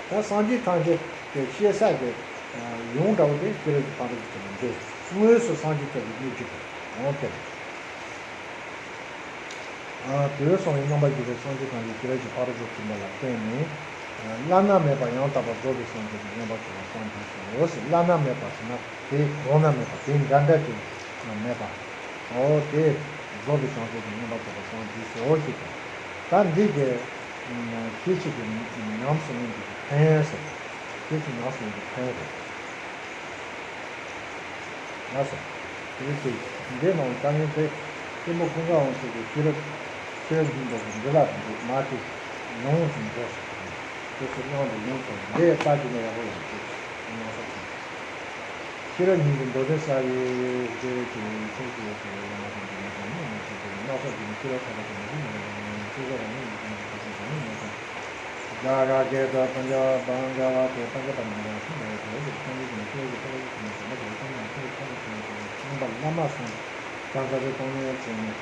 ད་སངས་རྒྱས་ཐམས་ཅད་ཀྱི་སྐྱེ་ས་གི་ཡུམ་འདྲ་བོ་དེ་ཤེས་རབ་ཀྱི་ཕ་རོལ་ཏུ་ཕྱིན་པ་འདི་དངོས་སུ་སངས་རྒྱས་ཐོབ་པའི་སྣོད་བཅུད་དེ་འོང་དེ་རེད། དུས་གསུམ་ཡི་རྣམ་པར་གྱུར་པའི་སངས་རྒྱས་ཐམས་ཅད་ཤེས་རབ་ཀྱི་ཕ་རོལ་ཏུ་ཕྱིན་པ་ལ་བརྟེན་ནས། བླ་ན་མེད་པ་ཡང་དག་པར་རྫོགས་པའི་སངས་རྒྱས་ཀྱི་བསྙེན་པར་གྱུར་པ་གསུངས་ཏེ་སོ། བླ་ན་མེད་པ་ཟེར་ན་དེ་གོང་ན་མེད་པ་དེ་འདྲ་འདྲ་ཅིག་མེད་པ། འོ་དེ་རྫོགས་པའི་སངས་རྒྱས་ཀྱི་བསྙེན་པར་གྱུར་པ་གསུངས་ཏེ་སོ་ཞེས་དང་། ད་འདི་གི་ཤེས་བྱེད་ཀྱི་ཉམས་སུ་ལེན་གྱི་ཕན་ཡོན་ཟེར། ཤེས་བྱེད་ཉམས་སུ་ལེན་གྱི་ཕན་ཡོན་ཟེར། ལགས་སོ། དེ་དེ་འདི་ནང་ད་ཡིན་ཏེ། སྐྱེས་བུ་ཀུན་དགའ་དབང་ཕྱུག་གི་ཤེས་རབ་ཤེས་རབ་སྙིང་པོ་གི་འདི་ལ་དེ་འདྲ་མ་དེ་ཡོངས་སུ་འདོད་ཟེར། དེ་ཚོ་སྣང་དུ་ཡོངས་སུ་འདི་ལྟ་ཅི་ནས་ཡག་པོ་ཡོང་ཅེས་སྣང་ས་དང་། ཤེས་རབ་སྙིང་པོའི་མདོ་སྡེ་གསལ་བའི་ཤེས་རབ་ཀྱི་ཆོས་ཀྱི་ཡོད་པའི་བླ་མ་དང་འདི་མ་དང་མི་མ་ཞིག་གི་སྣང་ས་དེ་ནི་ཤེས་རབ་ཐོབ་པ་དང་མི་མ་ཡིན་པའི་ཤེས་རབ་མི་ཡིན་པའི་ཤེས་རབ་མི་ཡིན་པའི། རྒྱ་གར་སྐད་དུ་པཉྩ་པཉྩ་བ་སྟེ། པཉྩ་པ་ནི་མ་ཡང་ཤིང་དང་ཡང་དེ་ལ་ཡོད་པའི་སངས་རྒྱས་ཀྱི་ནི་སྐྱེ་བོ་གི་ཐོབ་པ་ཡི་ཚུལ་ནི་བྱམས་པ་དང་ཡང་དག་ནི་ཆོས་ཀྱི་ཐོབ་པ་ཡི་ཚུལ་ནི་བྱམས་པ་བླ་མ་གསུམ་གང་ཟག་གི་སྟོང་ཉིད་ཅན་ནི།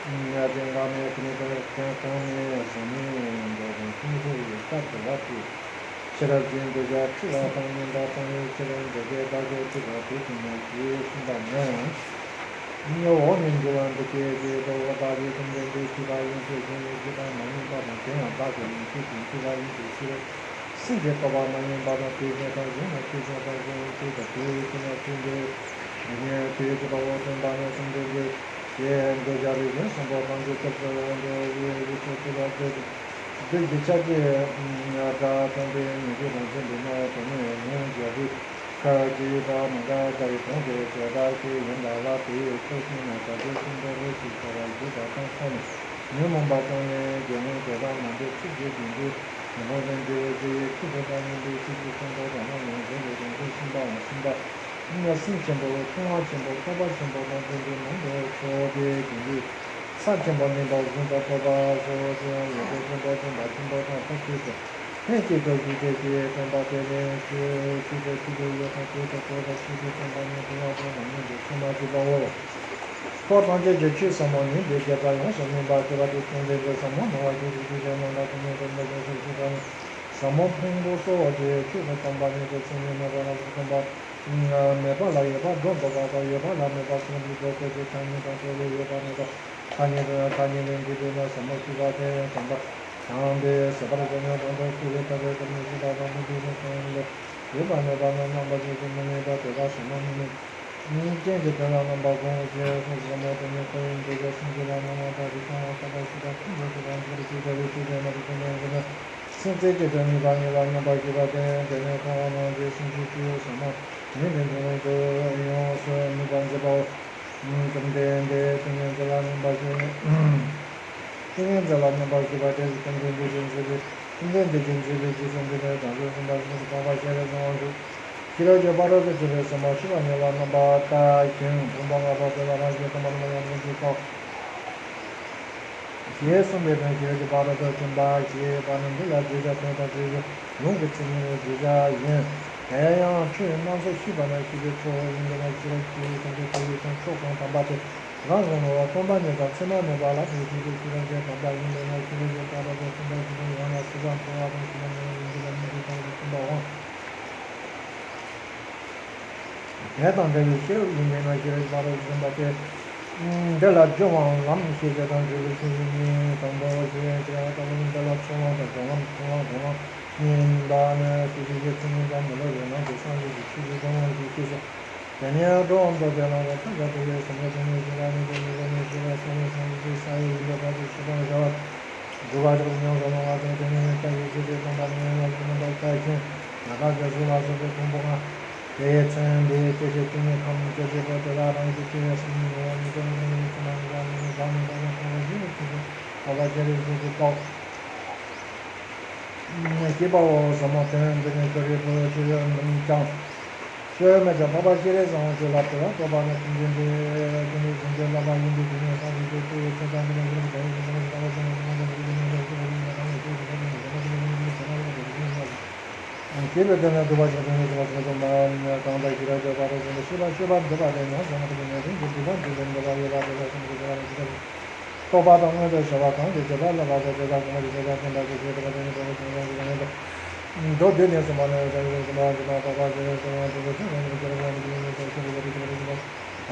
གནས་བརྟན་འགག་མེད་ཀུན་ནས་ཀུན་ནས་གོང་ནས་བཟུང་ནས་འགྲོ་བའི་ཀུན་རྫོབ་ཀྱི་སྐབས་སུ་བ་སྟེ། ཤེས་རབ་ཀྱི་འདོད་ཆགས་འཁྲུལ་བ་དང་ཉམས་པ་སྤངས་པའི་ཕྱིར་འདོད་པའི་བདག་གིས་སྤྲུལ་པ་དེ་བཞིན་ནོ་ཞེས་གསུངས་པ་ནི། འོག་ནས་འགྲོ་བ་འདི་སྐད་ཅེས་པའོ། བདག་གིས་བཅོམ་ལྡན་འདས་ཤེས་པ་ཡིན་ཞེས་གཞན་ལས་སྐྱེས་པ་མ་ཡིན་པ་དང་། དེ་ཡང་བདག་གི་ཡིན་ཞེས་གཞན་སྐྱེས་པ་ཡིན་ཞེས་ཤེས་པས་སེམས་ཀྱིས་རྟོགས་པ་མ་ཡིན་པ་དང་། དེ་གཞན་དང་གཞན་ལ་སྐྱེས་གཞན་དང་གཞན་ཡང་སྐྱེས་པ་དེའི་ཕྱིར་ན་ཆོས་འདི་ཡིན་ཞེས་པའོ། སྟོན་པ་ནི་བཅོམ་ལྡན་འདས་ཀྱིས་འདོད་ཆགས་རིགས་ཅན་གསུམ་པོ་ཐམས་ཅད་སྐྱབས་སུ་འགྲོ་བའི་ཡེ་ཤེས་སྐྱེ་བར་མཛད་དེ། བདུད་ཀྱི་ཆ་བྱད་དགྲ་བཅོམ་པའི་ཉེས་སྤྱོད་དང་བཅས་པས་ན་དེ་ནས་ཡང་རྒྱལ་པོའི་ཁབ་ཀྱི་བ་མ་ག་དྷ་རའི་གྲོང་དུ་བྱེ་བྲག་ཞིག་ཡིན་པ་ལ། དེའི་ཕྱོགས་ཤིག་ན་བྱ་རྒོད་སྲིན་པོ་རེ་ཞིག་འཚོ་བར་བཞུགས་པ་དང་། ཁོང་ནི་ཉོན་མོངས་པ་དང་ནི་དགེ་སློང་དེ་དག་མ་འདྲེས་ཚིག་གི་བདུད་འདུལ་ཉོན་མོངས་པའི་འདུལ་བ་ཞིག་ཡོད། ཆོས་དེ་དག་ཉན་པའི་ཚིག་གི་ཚོགས་མདོ་དང་ནི་ཡང་གཞན་གྱི་དགོངས་དོན་གསུངས་པའང་གསུངས་པ། སེམས་ཆེན་པོ་མཐོང་བ་ཆེན་པོ་རྟོགས་པ་ཆེན་པོ་དང་ལྡན་པའི་མང་དུ་འཚོ་བའི་དགེ་འདུན་ས་ཆེན་པོ་མིན་པ་གཟུགས་དང་ཐོབ་པ་སོགས་ཀྱི་ཡོན་ཏན་ཆེན་པོ་སྟོན་པ་ཆེན་པོ་དང་ཐུགས་རྗེ་ཆེ། ལྷན་ཅིག་ཏུ་བཞུགས་བྱས་ཀྱི་སྟོན་པ་དེ་ལས་ཆོས་ཞུས་པའི་ཚིག་དེ་ཡོད་དང་དེ་ལྟར་གོ་བར་ཞུས་པའི་སྟོན་པ་ནི་དེ་ཡང་དེ་དང་མཉམ་དུ་ཆོས་མ་ཞུས་པའོ། འཁོར་ཐམས་ཅད་ཀྱི་ཆོས་ཟབ་མོ་ནི་འདི་རྒྱས་པ་ཡོངས་སུ་སྨིན་པར་བྱེད་པ་སྟེ། བཅོམ་ལྡན་འདས་ཟབ་མོ་སྨྲ་བ་ཤེས་རིག་ཆོས་ཀྱི་རྣམ་པ་ཐོབ་ནས་སྟོན་པ་ཡོངས་སུ་ཤེས་པ་ནི་ཟབ་མོ་ཕུང་པོ་སོགས་ཀྱི་ཆོས་སུ་སྟོན་པ་ཉིད་དུ་མཚན་ཉིད་མེད་པ་རྣམས་སུ་སྟོན་པ། མེད་པ་ལ་ཡོད་པར་སྒྲོ་འདོགས་པ་དང་། ཡོད་པ་ལ་མེད་པར་སྒྲོ་འདོགས་པའི་ཐ་སྙད་དང་བྲལ་བའི་ཡོད་པ་མེད་པ་ཐ་སྙད་དང་ཐ་སྙད་ལས་འདས་པས་ན་ཟབ་མོ་ཞེས་པ་སྟེ། དམ་པ་དམ་པའི་ཟབ་པར་བྱ་ཡང་དམ་པའི་ཆོས་ཀྱི་ཐ་སྙད་ཀུན་ནས་ཞེས་པ་དང་། མི་འདུས་པའི་ཁམས་ལས་ཡོད་པ་མེད་པ་རྣམས་རྣམ་པ་ཅན་གྱི་མི་གནས་པ་དེ་དག་ཟབ་མོ་མི་གནས། རྐྱེན་གྱི་དོན་ལ་རྣམ་པ་ཀུན་ཞེས་གསུངས་ཟབ་མོ་དེ་ནི་ཁོ་ཡི་འདོད་པའི་སེམས་ཀྱི་ལ་རྣམ་པ་དང་རིགས་དང་བ་ས་དང་ཤེས་པ་ཀུན་ཏུ་ཞུགས་པ་འདི་ལ་ཤེས་བྱ་ཡི་ཤེས་བྱ་རྣམ་པ་ཀུན་ནས་ཀུན་ནས་སེམས་ཅན་གྱི་དོན་གཉིས་པ་གཉིས་ལ་མཉམ་པར་ཞུགས་པ་སྟེ། དེ་ནས་མཐོང་བ་རྣམས་ཀྱི་སེམས་ཀྱི་སྤྱོད་ཡུལ་ཟབ་མོ་ཉིད་དེ་འབྱུང་བའི་རྒྱུ་ཡོངས་སུ་ནུབ་པར་མཛད་པའོ། བཅོམ་ལྡན་འདས་ཏིང་ངེ་འཛིན་ལ་སྨིན་པ་ཞེས། ཏིང་ངེ་འཛིན་ལ་སྨིན་པ་ཞེས་པ་དེ་བཅོམ་ལྡན་འདས་ཀྱིས་མཛད་པའི་བཅོམ་ལྡན་འདས་ཀྱིས་མཛད་པའི་རྗེས་སུ་འདུག་པའི་དོན་དུ་གསུངས་པ་ཞིག་ཏུ་སྟོན་པ་ཤཱ་ར་དྭ་ཏིའི་དབང་ཕྱུག་ཤེས་རབ་ཀྱི་ཕ་རོལ་ཏུ་ཕྱིན་པའི་ཟབ་མོ་ཤེས་པ་ཉིད་ལ་རྣམ་པར་བལྟ་ཞིང་ཕུང་པོ་ལྔ་པོ་དེ་ལ་རང་བཞིན་དུ་མ་རུངས་པ་ཡང་དུ་མི་འཇུག་གོ། ཞེས་གསུངས་པའི་དོན་ཤེས་རབ་ཀྱི་ཕ་རོལ་ཏུ་ཕྱིན་པ་ཞེས་པ་ནི་འདི་ལ་བརྗོད་བྱ་དོན་དང་འབྲས་བུ་ལུང་གི་མཚན་ཉིད་ལ་བརྗོད་བྱ་ཡིན། དེ་ཡང་ཆོས་རྣམས་སུ་ཤེས་པ་ན་ཤེས་པའི་ཚོགས་ཡིན་པས་ན། ཤེས་རབ་ཀྱི་དོན་དུ་ཐུགས་ཡོད་ཅིང་ཕྱོགས་གང་དམ་པ་དེ་རང་བཞིན་ནོ། སྟོང་པ་ཉིད་དང་མཚན་མ་མེད་པ་ལ་ཐུགས་རྗེ་ཆེ་ཤེས་རབ་ཀྱི་དམ་པ་ཡིན་པས་ན། ཤེས་རབ་ཀྱི་ཕ་རོལ་ཏུ་ཕྱིན་པ་ཞེས་པའི་ཡང་ན་སྲིད་པ་འཁོར་བ་དང་ཞེན་པ་མེད་པ་ཡིན་གྱི་ལ་མི་འཇིགས་པ་ཞེས་གསུངས་པའོ། དེ་དང་འབྲེལ་བའི་ཤེས་རབ་ཡིན་པས་ན་ཤེས་རབ་ཀྱི་ཕ་རོལ་ཏུ་ཕྱིན་པ་སྟེ། འདི་ལ་སྦྱོར་བའམ་ལམ་ཤེས་བྱ་དང་འབྲས་བུ་ཤེས་བྱེད་གཉིས། དང་པོ་ཞེས་བྱ་བ་ལྟ་བུ་ནི་འདི་ལ་ཚོགས་ལམ་དང་སྦྱོར་ལམ་མཐོང་ལམ་སྒོམ་ལམ་གཉིས་ཡིན་པ་ནི། ཤེས་བྱེད་ཀྱི་མཚན་ཉིད་ཀྱང་མི་སླུ་བའི་ངང་དུ་སངས་རྒྱས་ཀྱི་ཆོས་ཀྱི་སྒོ་ནས་ཤེས་སོ། དེ་ནས་སྒྲོ་འདོགས་པའི་ལམ་ལ་ཐབས་ཀྱང་དེ་ཡི་ཟབ་མོ་དོན་ཉིད་ཤེས་པ་ནི་དེ་ཉིད་ཀྱང་ནི་ཤེས་པ་ཆ་ནས་སངས་རྒྱས་ཀྱི་ས་ཡི་ཡིན་པའི་བར་དུ་ཤེས་པར་བྱ་བ། སྒྲུབ་པ་ཆོས་ཉམས་སུ་བླང་བ་དང་། དེ་ནས་ཡང་ལྟ་བའི་ཕྱིར་དེ་སྟོན་པ་ནི་ཡང་ཡང་རྣམ་པར་བལྟ་ཞིང་ཡང་དག་བྱ་ཞིང་ལ་སོགས་པའི་ཕུང་པོ་ལྔ། དེས་མཚོན་པའི་སྐྱེ་མཆེད་སྐྱེ་མེད་ཁམས་སྐྱེ་མཆེད་པོ་དེ་དག་རང་བཞིན་གྱིས་སེམས་ཉིད་ནི་ཡང་མི་སྐྱེ་བ་ཉིད་ནི་མཚན་མ་མེད་པ་ཉིད་ནི་བདག་མེད་པ་ཉིད་ནི་ཁོ་བོ་ཉིད་ནི་ཆོས་ཅན། འཕགས་པ་སྤྱན་རས་གཟིགས་ཀྱི་སྟོབས། ཞེས་པའོ། ཟབ་མོ་དོན་འདི་ནི་ཤཱ་རིའི་བུ་ཆོས་མིན་ཀྱང་། ཆོས་མིན་ཀྱང་འཕགས་པ་སྤྱན་རས་གཟིགས་དབང་ཕྱུག་ལ་དྲི་བ་བཀོད་པ་ནི། བཅོམ་ལྡན་འདས་ཀྱིས་ནི་གཞན་གྱིས་བསླབ་པ་ཡིན་པའི་དོན་ནི་སངས་རྒྱས་ཀྱི་ཆོས་ཡི་ཆོས་དང་འདི་ནི་ཡིན་པའི་དོན་ཡིན་པ་ནི། ད་ལྟ་ཅི་ནས་ཀྱང་ལྟ་བ་ཅི་ནས་ཀྱང་ཤེས་པ་ཡིན་པ་དང་ནི་ཆོས་ཀྱི་ཐ་སྙད་ནི་གཞན་དག་ཅི་ནས་ཀྱང་ཡིན་པའི་ཆ་ལ་ཡོད་པ་དེ་ཤེས་ཡིན་ལ། ཞེས་པའི་དོན་ནི་སྒྲུབ་པ་ཆོས་ཅན་དོན་ནི་སྒྲུབ་པ་ཆོས་ཅན་མ་གང་དག་ཤེས་རབ་ཀྱི་ཕ་རོལ་ཏུ་ཕྱིན་པའི་ཤེས་པ་ཤེས་པ་འདོད་པ་དེ་ཉམས་སུ་མ་ཐུབ་པའི་ཉེར་ལེན་གྱི་སྒྲིབ་པ་འདུལ་བའི་འདོད་པ་ཡོད་པ་དེ་ལ་སེམས་ཀྱི་བྱ་བ་ལ་ཇི་ལྟར་རྟོག་པ་དང་མངོན་དུ་བྱ་བ་གང་གིས་བྱེད་པ་བསླབ་པ་དང་དེ་དག་གོང་མ་གི་ཆོས་དག་སྟོན་པ་དེ་ཤེས་ཐུབ་པ་དེ་ནི་ཕ་རོལ་ཏུ་ཕྱིན་པ་ཞེས་པ་ཡིན་ཏེ། མདོ་སྡེ་ནས་གསུངས་པ་ནི་བྱང་ཆུབ་སེམས་དཔའ་ཇི་ལྟར་འཕགས་པ་སྤྱན་རས་གཟིགས་དབང་ཕྱུག་གིས་ཆོས་ཉན་པའི་ཕྱིར་ཁོང་ནི་ཆོས་ཉན་པའི་ཕྱིར་ཤེས་པར་བྱ་སྟེ་ཤེས་པ་དེ་ཤེས་པར་བྱེད་པ།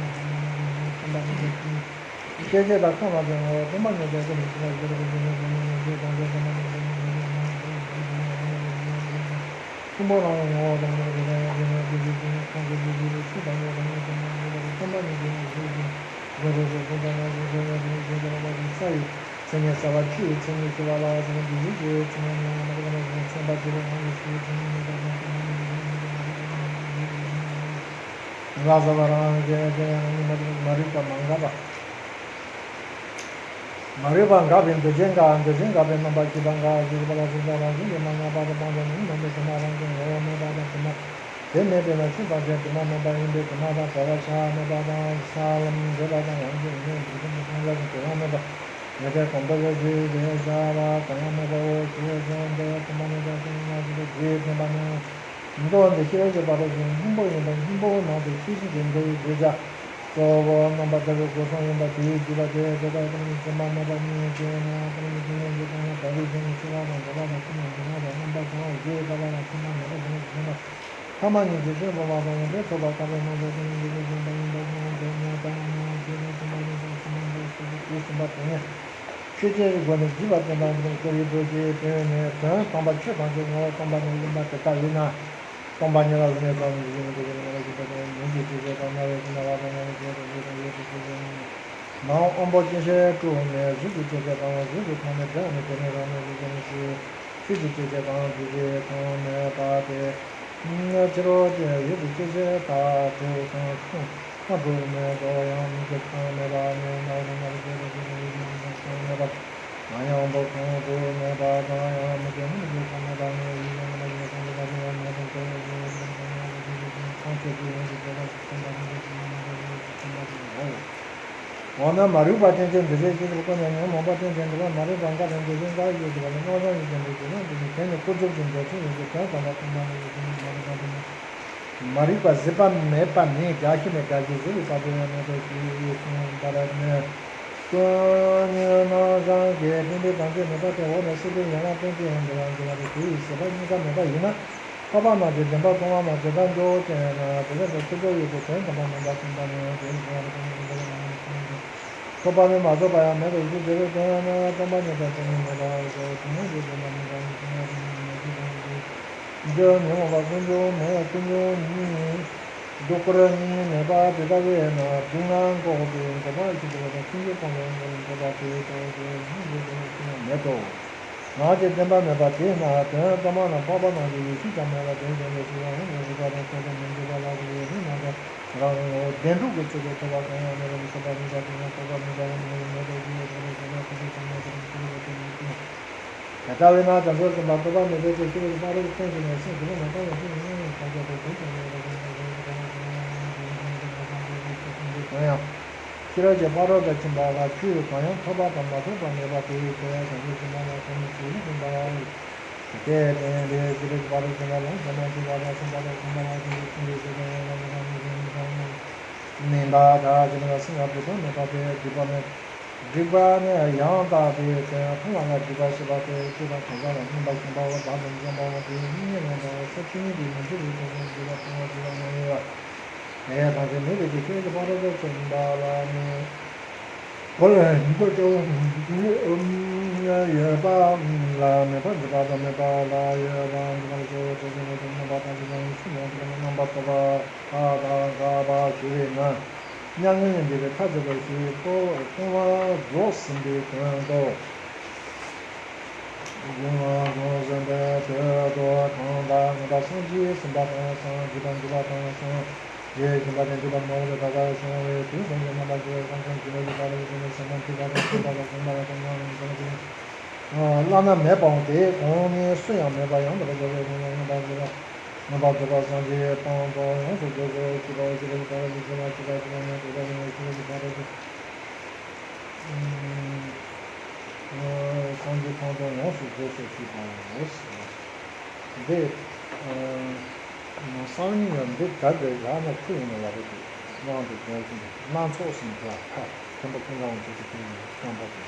ལ་སྟོན་པ་ཉིད་ཀྱི་སྐྱེ་མཆེད་དང་ཁམས་ལ་སྟོན་ནོ། སྟོན་པ་ཉིད་ཀྱི་སྐུ་ནི་ཕྱི་ལ་བཞུགས་པའི་ཞིང་ཁམས་ནི་ཡོན་ཏན་དང་ལྡན་པ་ནི་སྟོན་པ་ཉིད་ཀྱི་སྐུ་ནི་ཕྱི་ལ་བཞུགས་པའི་ཞིང་ཁམས་ནི་ཡོན་ཏན་དང་ལྡན་པ་ཕུང་པོ་རང་ངོ་བོ་དང་ནི་རེ་རེ་ཡང་ཡོད་ནས་རྒྱུ་རུ་ཅན་ཁམས་ཀྱི་རྒྱུ་རུ་ཆུ་དང་ཡོད་དང་ཡོད་དང་ཡང་ཡོད་པ་སྟོན་པ་ཉིད་ཀྱི་རང་བཞིན་གྱི་རྒྱུ་རུ་ཅན་ཀུན་དང་ཡང་རྒྱུ་ཅན་ཡང་རྒྱུ་ཅན་དུ་རུང་བ་དང་ས་ཡི་མཚན་ཉིད་གསལ་བ་ཆུ་ཡི་མཚན་ཉིད་གསལ་བ་ལ་སོགས་པའི་རྒྱུ་རུ་ཅན་ཡང་མ་གཏོགས་མ་ཡིན་ཚངས་པ་སྤྱི་བོ་གང་གི་ཆུ་ཡི་མཚན་ཉིད་མེད་པ་དང་སྟོན་པ་ཉིད་ཀྱི་རང་བཞིན་གྱི་རྒྱུ་རུ་ཅན་ལ་སོགས་པ་རང་བཞིན་གྱི་རང་ཉིད་མ་གཏོགས་མ་རིག་པ་མ་འགགས་པ། མ་རིག་པ་འགགས་པས་འདུ་བྱེད་འགག་འདུ་བྱེད་འགགས་པས་རྣམ་པར་ཤེས་པ་འགག་ཞེས་པ་ལ་སོགས་པ་རང་བཞིན་གྱིས་མ་འགགས་པ་དང་སྤངས་པའི་ནི་མ་འདུ་དྲི་མ་རང་བཞིན་ངོ་བོ་མེད་པ་དང་དྲི་མ་དེ་མེད་པས་ན་ཤིན་ཏུ་ཕྱིར་དྲི་མ་མེད་པ་ཡིན་པས་དྲི་མ་དང་བྲལ་བར་བྱ། མེད་པ་དང་ས་ལམ་འདྲེས་པ་དང་ཡང་ཅིག་ཡིན་ནས་འཇིག་རྟེན་པའི་སྟོང་ཆ་ཞིག་དེ་ཡང་མེད་པ། ཡོད་ཚད་གང་དུ་ཡོད་ཅེས་དེ་བྱ་བ་གང་ཡང་མེད་པའོ། ཞེས་གསུངས་ཏེ་སྟོན་པ་ཉིད་ཀྱི་སྐུ་ཉིད་ལ་སོགས་པའི་རྒྱུད་བསྟན་པ་ནི། མདོ་འདི་ཤེས་པར་བྱེད་པ་ལ་གཟུགས་སྙིང་པོ་ཡིན་པ་སྙིང་པོའི་ནང་དུ་ཤེས་བཞིན་གྱི་འགྲོ་བའི་བརྗོད་བྱ་གཙོ་བོ་རྣམ་པར་དག་པའི་སྒོ་གསུམ་ཡིན་པ་དེའི་བརྗོད་པ་སྟེ། དེ་ལྟར་དེ་ནི་ཚད་མ་མེད་པ་ཉིད་ཅེ་ན། དེ་ནི་ཚད་མ་ཡིན་པའི་སྟེང་ན་བྲལ་བའི་རྒྱུ་ནི་ཤེས་པ་དང་འདོད་པ་དང་ཁམས་དང་འདུ་ཤེས་དང་རྣམ་པ་གང་ཞེས་བྱ་བ་ལ་ཚད་མ་མེད་པ་ཞེས་ན་ཞེན་པ་ཐ་མ་ཉིད་ཀྱིས་ཆོས་སྟོང་པ་དང་ཡོན་ཏན་ཐོབ་པ་དགག་པའི་རྣམ་གཞག་དེ་ནི་འཇིག་རྟེན་ཅན་དང་ཡིན་པ་ཀུན་དེ་ཉིད་ལྟར་སྣང་བ་ཞེས་པའི་ཚད་མ་ཉིད་དང་ཚད་མ་མེད་པ་ཞེས་པའི་དེ་གསུམ་པ་དེ་ཉིད། ཤེས་བྱའི་སྒོ་ནས་བརྗོད་པ་བསྟན་པ་འདི་ལ་སྐུར་བའི་བོད་ཀྱི་དོན་ནི་དོན་སྟོང་པ་ཆོས་ཐམས་ཅད་ངོ་བོ་སྟོང་པ་ཉིད་ཡིན་པ་དེ་ལྟ་ཡིན་ན། སྟོང་པ་ཉིད་ལ་གཟུགས་མེད་ཙམ་ཞིག་ཡིན་པའི་ཕྱིར་ན་ཞེན་པ་དང་མིང་གི་ཤེས་བྱེད་དང་སྨྲ་བའི་ཤེས་ན་བ་དང་སྨྲ་བའི་ཤེས་པ་དང་ཡོད་པའི་ཤེས་བྱེད་ནི། ནང་དབང་པོ་སྐྱེ་མཆེད་དྲུག་ནི་གཟུགས་ཀྱི་སྐྱེ་མཆེད་དང་གཟུགས་ཀྱི་ཁམས་ནི་སྒྲ་ནི་དེ་ནི་རང་ནི་རེག་བྱ་ནི་ཞེས་ཆོས་ཀྱི་སྐྱེ་མཆེད་དང་རེག་བྱའི་ཁམས་མེད་པ་སྟེ། ཕྱི་རོལ་ཅན་ཡུལ་གྱི་སྐྱེ་མཆེད་དག་དྲུག་དང་ཁམས་ཁམས་དྲུག་མེད་དོ། ཡང་མིང་གི་ཁམས་མེད་པ་ནི་ནང་དུ་སྨྲ་བའི་ཤེས་པ་དང་ཡོད་པའི་ཤེས་པ་དང་ཁམས་མེད་པ། ཡང་དབང་པོ་ཁམས་དྲུག་མེད་པ་དང་ཡང་མིང་གི་མིང་གི་ཁམས་མེད་པ་ནི་ཡུལ་ཅན་རྣམ་པ་ཤེས་པ་ཁམས་ཀྱི་བདག་ཉིད་མེད་པར་ཐལ། ཡུལ་ཅན་རྣམ་པ་ཤེས་པ་ཁམས་ཀྱི་ཁམས་ཆོས་ཀྱི་དབྱིངས་སུ་གྱུར་པ་ཞིག་སྟོན་པ་ཉིད་ཀྱི་ཆོས་ཉིད་མ་གཏོགས་ཡུལ་ཅན་སྟོན་པ་ཉིད་ལའོ། འོ་ན་མ་རིག་པ་ཅན་གྱི་འདུ་བྱེད་ཅེས་བྱ་བ་ཀུན་ནས་ཉོན་མོངས་པ་ཅན་གྱི་འདུ་བ་མ་རིག་པ་འགགས་པས་འདུ་བྱེད་འགག་ཞེས་བྱ་བ་ནི་སྔོ་བསངས་ཀྱི་རྒྱན་དུ་བརྗོད་ན་འདི་ནི་དེ་ནི་ཀུན་རྫོབ་ཀྱི་འདོད་ཆེན་ཡིན་ཏེ་དོན་དམ་པ་སྟོང་པ་ཉིད་ཀྱི་དོན་ནི་མ་རིག་པ་དེ་ནི། མ་རིག་པ་ཟད་པ་མེད་པ་ནི་རྒ་ཤི་ནས་རྒ་ཤི་ཟད་པའི་བར་དུ་ཡང་མེད་དོ་ཞེས་གསུངས་པ་ནི། ཀུན་ཉོན་རང་བཞིན་གྱིས་སྤྲིན་པའི་གདངས་ཀྱིས་ནུབ་པ་སྟེ་འོག་ནས་སྲིད་པའི་ཡན་ལག་ཀུན་གྱི་ཡང་འདུ་བར་འགྱུར་བ་སྟེ་དེ་ཡི་ཟད་པ་གཉིས་ཀ་མེད་པ་ཡིན་ན། འཕགས་པ་རྣམས་ཀྱི་བདེན་པ་སྟོང་པ་མ་ཟད་པར་འགྱུར་ཅེ་ན། དེ་ལྟར་ན་ཐུགས་རྗེ་ཡོད་དེ་དོན་དམ་པ་མིན་པ་གསུངས་པ་ནི་དེ་ཡི་གསུངས་པ་ལ་ཀུན་ནས་ཀུན་རྫོབ་པ་རྣམས་ཀྱི་ཐོབ་པ་ནི་མ་ཐོབ་པ་ཡང་མེད་དོ་ཞེས་བྱ་བའི་དོན་ནི་སྟོང་པ་ཉིད་དང་སྟོང་ཉིད་མེད་པ་སོགས་དོན་ཡོད་དེ་དོན་དམ་མིན་པ་ཡིན་ཞེ་ན་དོན་ཡོད་མ་ཞེས་པ་ཡིན་ཏེ། འདི་ཉོན་མོངས་པ་ཀུན་འབྱུང་མེད། ཀུན་འབྱུང་གཉིས། སྡུག་བསྔལ་གཉིས་མེད་པ་དེ་ལྟ་བས་ན། སྡུག་བསྔལ་འགོག་པའི་འགོག་པ་ཡེ་ཤེས་སྒྲིབ་པ་དང་ཀུན་གཞི་སྤངས་པའི་སྒོ་ནས་འགོག་པ་དེ་ལྟ་བས་ན་འགོག་པའི་སྡུག་བསྔལ་ཅི་ཡང་མེད་དོ། ངག་གི་བདེན་པ་མེད་པ་དེས་ན་དོན་སྟོང་པ་རྣམས་འཕགས་པ་རྣམས་ཀྱི་ཡེ་ཤེས་ཀྱང་མེད་ལ། དོན་གཞན་དུ་ཞུགས་པའང་མེད། རིག་པ་དང་ཐོས་པ་མི་འཇུག་པ་ལ་སོགས་པའི་ལུས་རྣམ་པར་རང་ངོ་བདེན་གྲུབ་ཀྱི་ཚུལ་དུ་ཐོབ་པ་གང་ཡང་མེད་པ་ནི། ཤེས་པ་མེད་པ་དེས་ན་ཐོས་པ་མེད་པ་ཡང་མེད་པ་མེད་དོ། ཞེས་ཐོས་པ་ཤེས་པ་ཐོབ་པའི་ཚད་མ་ཐོབ་པའི་ཕྱིར་རོ། དེ་ནི་ཀུན། དེ་ལྟ་བས་ན་བྱང་ཆུབ་སེམས་དཔའ་སྟོང་པ་ཉིད་དེ་ཚེ་ཤེས་རབ་ཀྱི་ཕ་རོལ་ཏུ་ཕྱིན་ནས་སེམས་བདེ་བ་དང་བྲལ་བའི་ཚེ་ཡང་ཐམས་ཅད་པའི་དོན་དུ་གང་ཡང་ཤེས་རབ་ཀྱི་ཕ་རོལ་ཏུ་ཕྱིན་པ་ལ་ཆོས་གང་ཡང་ཐོབ་པ་དང་མ་ཐོབ་པ་མེད་པ་དེའི་ཚེ་བྱང་ཆུབ་སེམས་དཔའ་ལ་གང་ཞིག་ཡིན་པ། དེ་ལྟར་དེ་ཡང་དེའི་ཤེས་རབ་ཀྱི་ཕ་རོལ་ཏུ་ཕྱིན་པ་ལ་ཚད་མ་མཆིས་པ་དང་སེམས་དཔའ་དང་ཁམས་པ་ལ་ཚད་མ་མཆིས་པའི་ཕྱིར་དོན་ཡང་དག་པའི་ཁམས་མི་ཤེས་པ་ཡང་དག་པའི་ཁམས་མི་ཤེས་པ་ཡང་དག་པའི་མིན་པ་དག་ཅེས་པ་སེམས་ལ་སྒྲིབ་པ་མེད་པ་སྟེ་སྒྲིབ་པ་མེད། སྒྲིབ་པ་ནི་ཡང་དག་པའི་དོན་མཐོང་བ་ལ་སྒྲིབ་པ་ཞེས་པ་སྟེ། སྐྱེས་དང་གང་ཟག་ལ་སྙོམས་པར་ཞེན་པའོ། བདག་དང་མཚུངས་པའོ། དེ་ཉིད་ཉོན་མོངས་པའོ། ཚུལ་ཁྲིམས་ཀྱིས་མི་འཇུག་པའི་ཕྱིར་ཟེར་ན་སྒྲིབ་པ་མཐོང་བ་སྒྲིབ་པ་མ་ཡིན་པ། དེ་ཡང་ཐམས་ཅད་མེད་པའི་ཕྱིར་ཤེས་རབ་ཀྱི་ཕ་རོལ་ཏུ་ཕྱིན་པ་ལ་ནི། འཁོར་འཁོར་ཀྱང་ཡོད་པ་ལ་མེད་པར་འཛིན་པ་དང་མེད་པ་ལ་ཡོད་པར་འཛིན་པ་ལ་སོགས་པའི་ཚུལ་ཁྲིམས་ཀྱིས་མི་འཇུག་པ་དང་སྒྲིབ་པ་ཉེས་སུ་མེད་པ་རྣམ་པར་ཐར་པ་དང་དགག་པ་ཞུ་བས་ན། མྱ་ངན་ལས་འདས་པའི་མཐར་ཐུག་པ་ཞེས་སྟོང་པ་རྫོགས་ཟིན་པའི་དོན་ཏོ། སྟོང་པ་རྫོགས་ཟིན་པའི་དོན་ཏོ། གང་ལྟར་ངེས་པ་སངས་རྒྱས་ཟིན་པ་དང་སངས་རྒྱས་པ་འཇུག་པ་དང་སངས་རྒྱས་ཞིང་པ་དེ་འཇུག་པ་མ་ལུས་པའི་བར་དུ་བྱུང་བའི་དུས་སངས་རྒྱས་རྣམ་པར་རྒྱལ་བའི་གསུང་གསུང་ཞིང་ལས་ཀྱི་བར་དུ་བྱུང་བའི་སེམས་ལ་འཇུག་པ་དང་སེམས་པ་ལ་སོགས་པ་ལ་སོགས་པ་ལ་སོགས་པ་ལ་སོགས་པ་ལ། བླ་ན་མེད་པའང་དེའི་གོང་ནས་སུ་ཡང་མེད་པ་ཡང་དག་པར་རྫོགས་པའི་དོན་ལ་མངོན་པར་རྫོགས་པ། མངོན་པར་རྫོགས་པར་སངས་རྒྱས་སྟོང་དུ་ཡོངས་སུ་རྫོགས་སོ་ཞེས་པའོ། ཞེས་པའི་བར་དུ་ཞེས་པ་ཞེས་པ་ཞེས་པ་ནི་དེ་ལྟར་ཡིན་ནོ། ཞེས་པའི་བར་དུ་སངས་རྒྱས་སྟོང་དུ་ཡོངས་སུ་རྫོགས་སོ་ཞེས་པའོ། འདི། སང་ཉིན་ལ་འདི་ག་གི་ལ་ན་ཁུ་ཡིན་ན་ལ་རེ་དེ་གནང་དུ་དོན་ཞིང་སྣ་ཚོགས་སུ་འགྲོ་བ་ཁ་མཁན་པོ་ཀུན་བཟང་བཅས་ཀྱི་དོན་ནི་རྐང་པ་དེ་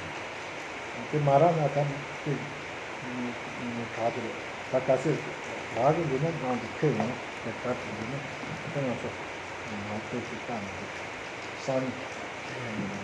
དེ་མ་ར་ན་ད་དེ་ག་དེ་རེད། ད་ག་ཚེ་ག་གི་འདི་ན་གནང་དུ་ཁེ་ཡིན་དེ་ག་དེ་འདི་ན་དེ་ང་ཚོ་མ་ཐོས་ཤིག་བཏང་ནས་སང་ཉིན།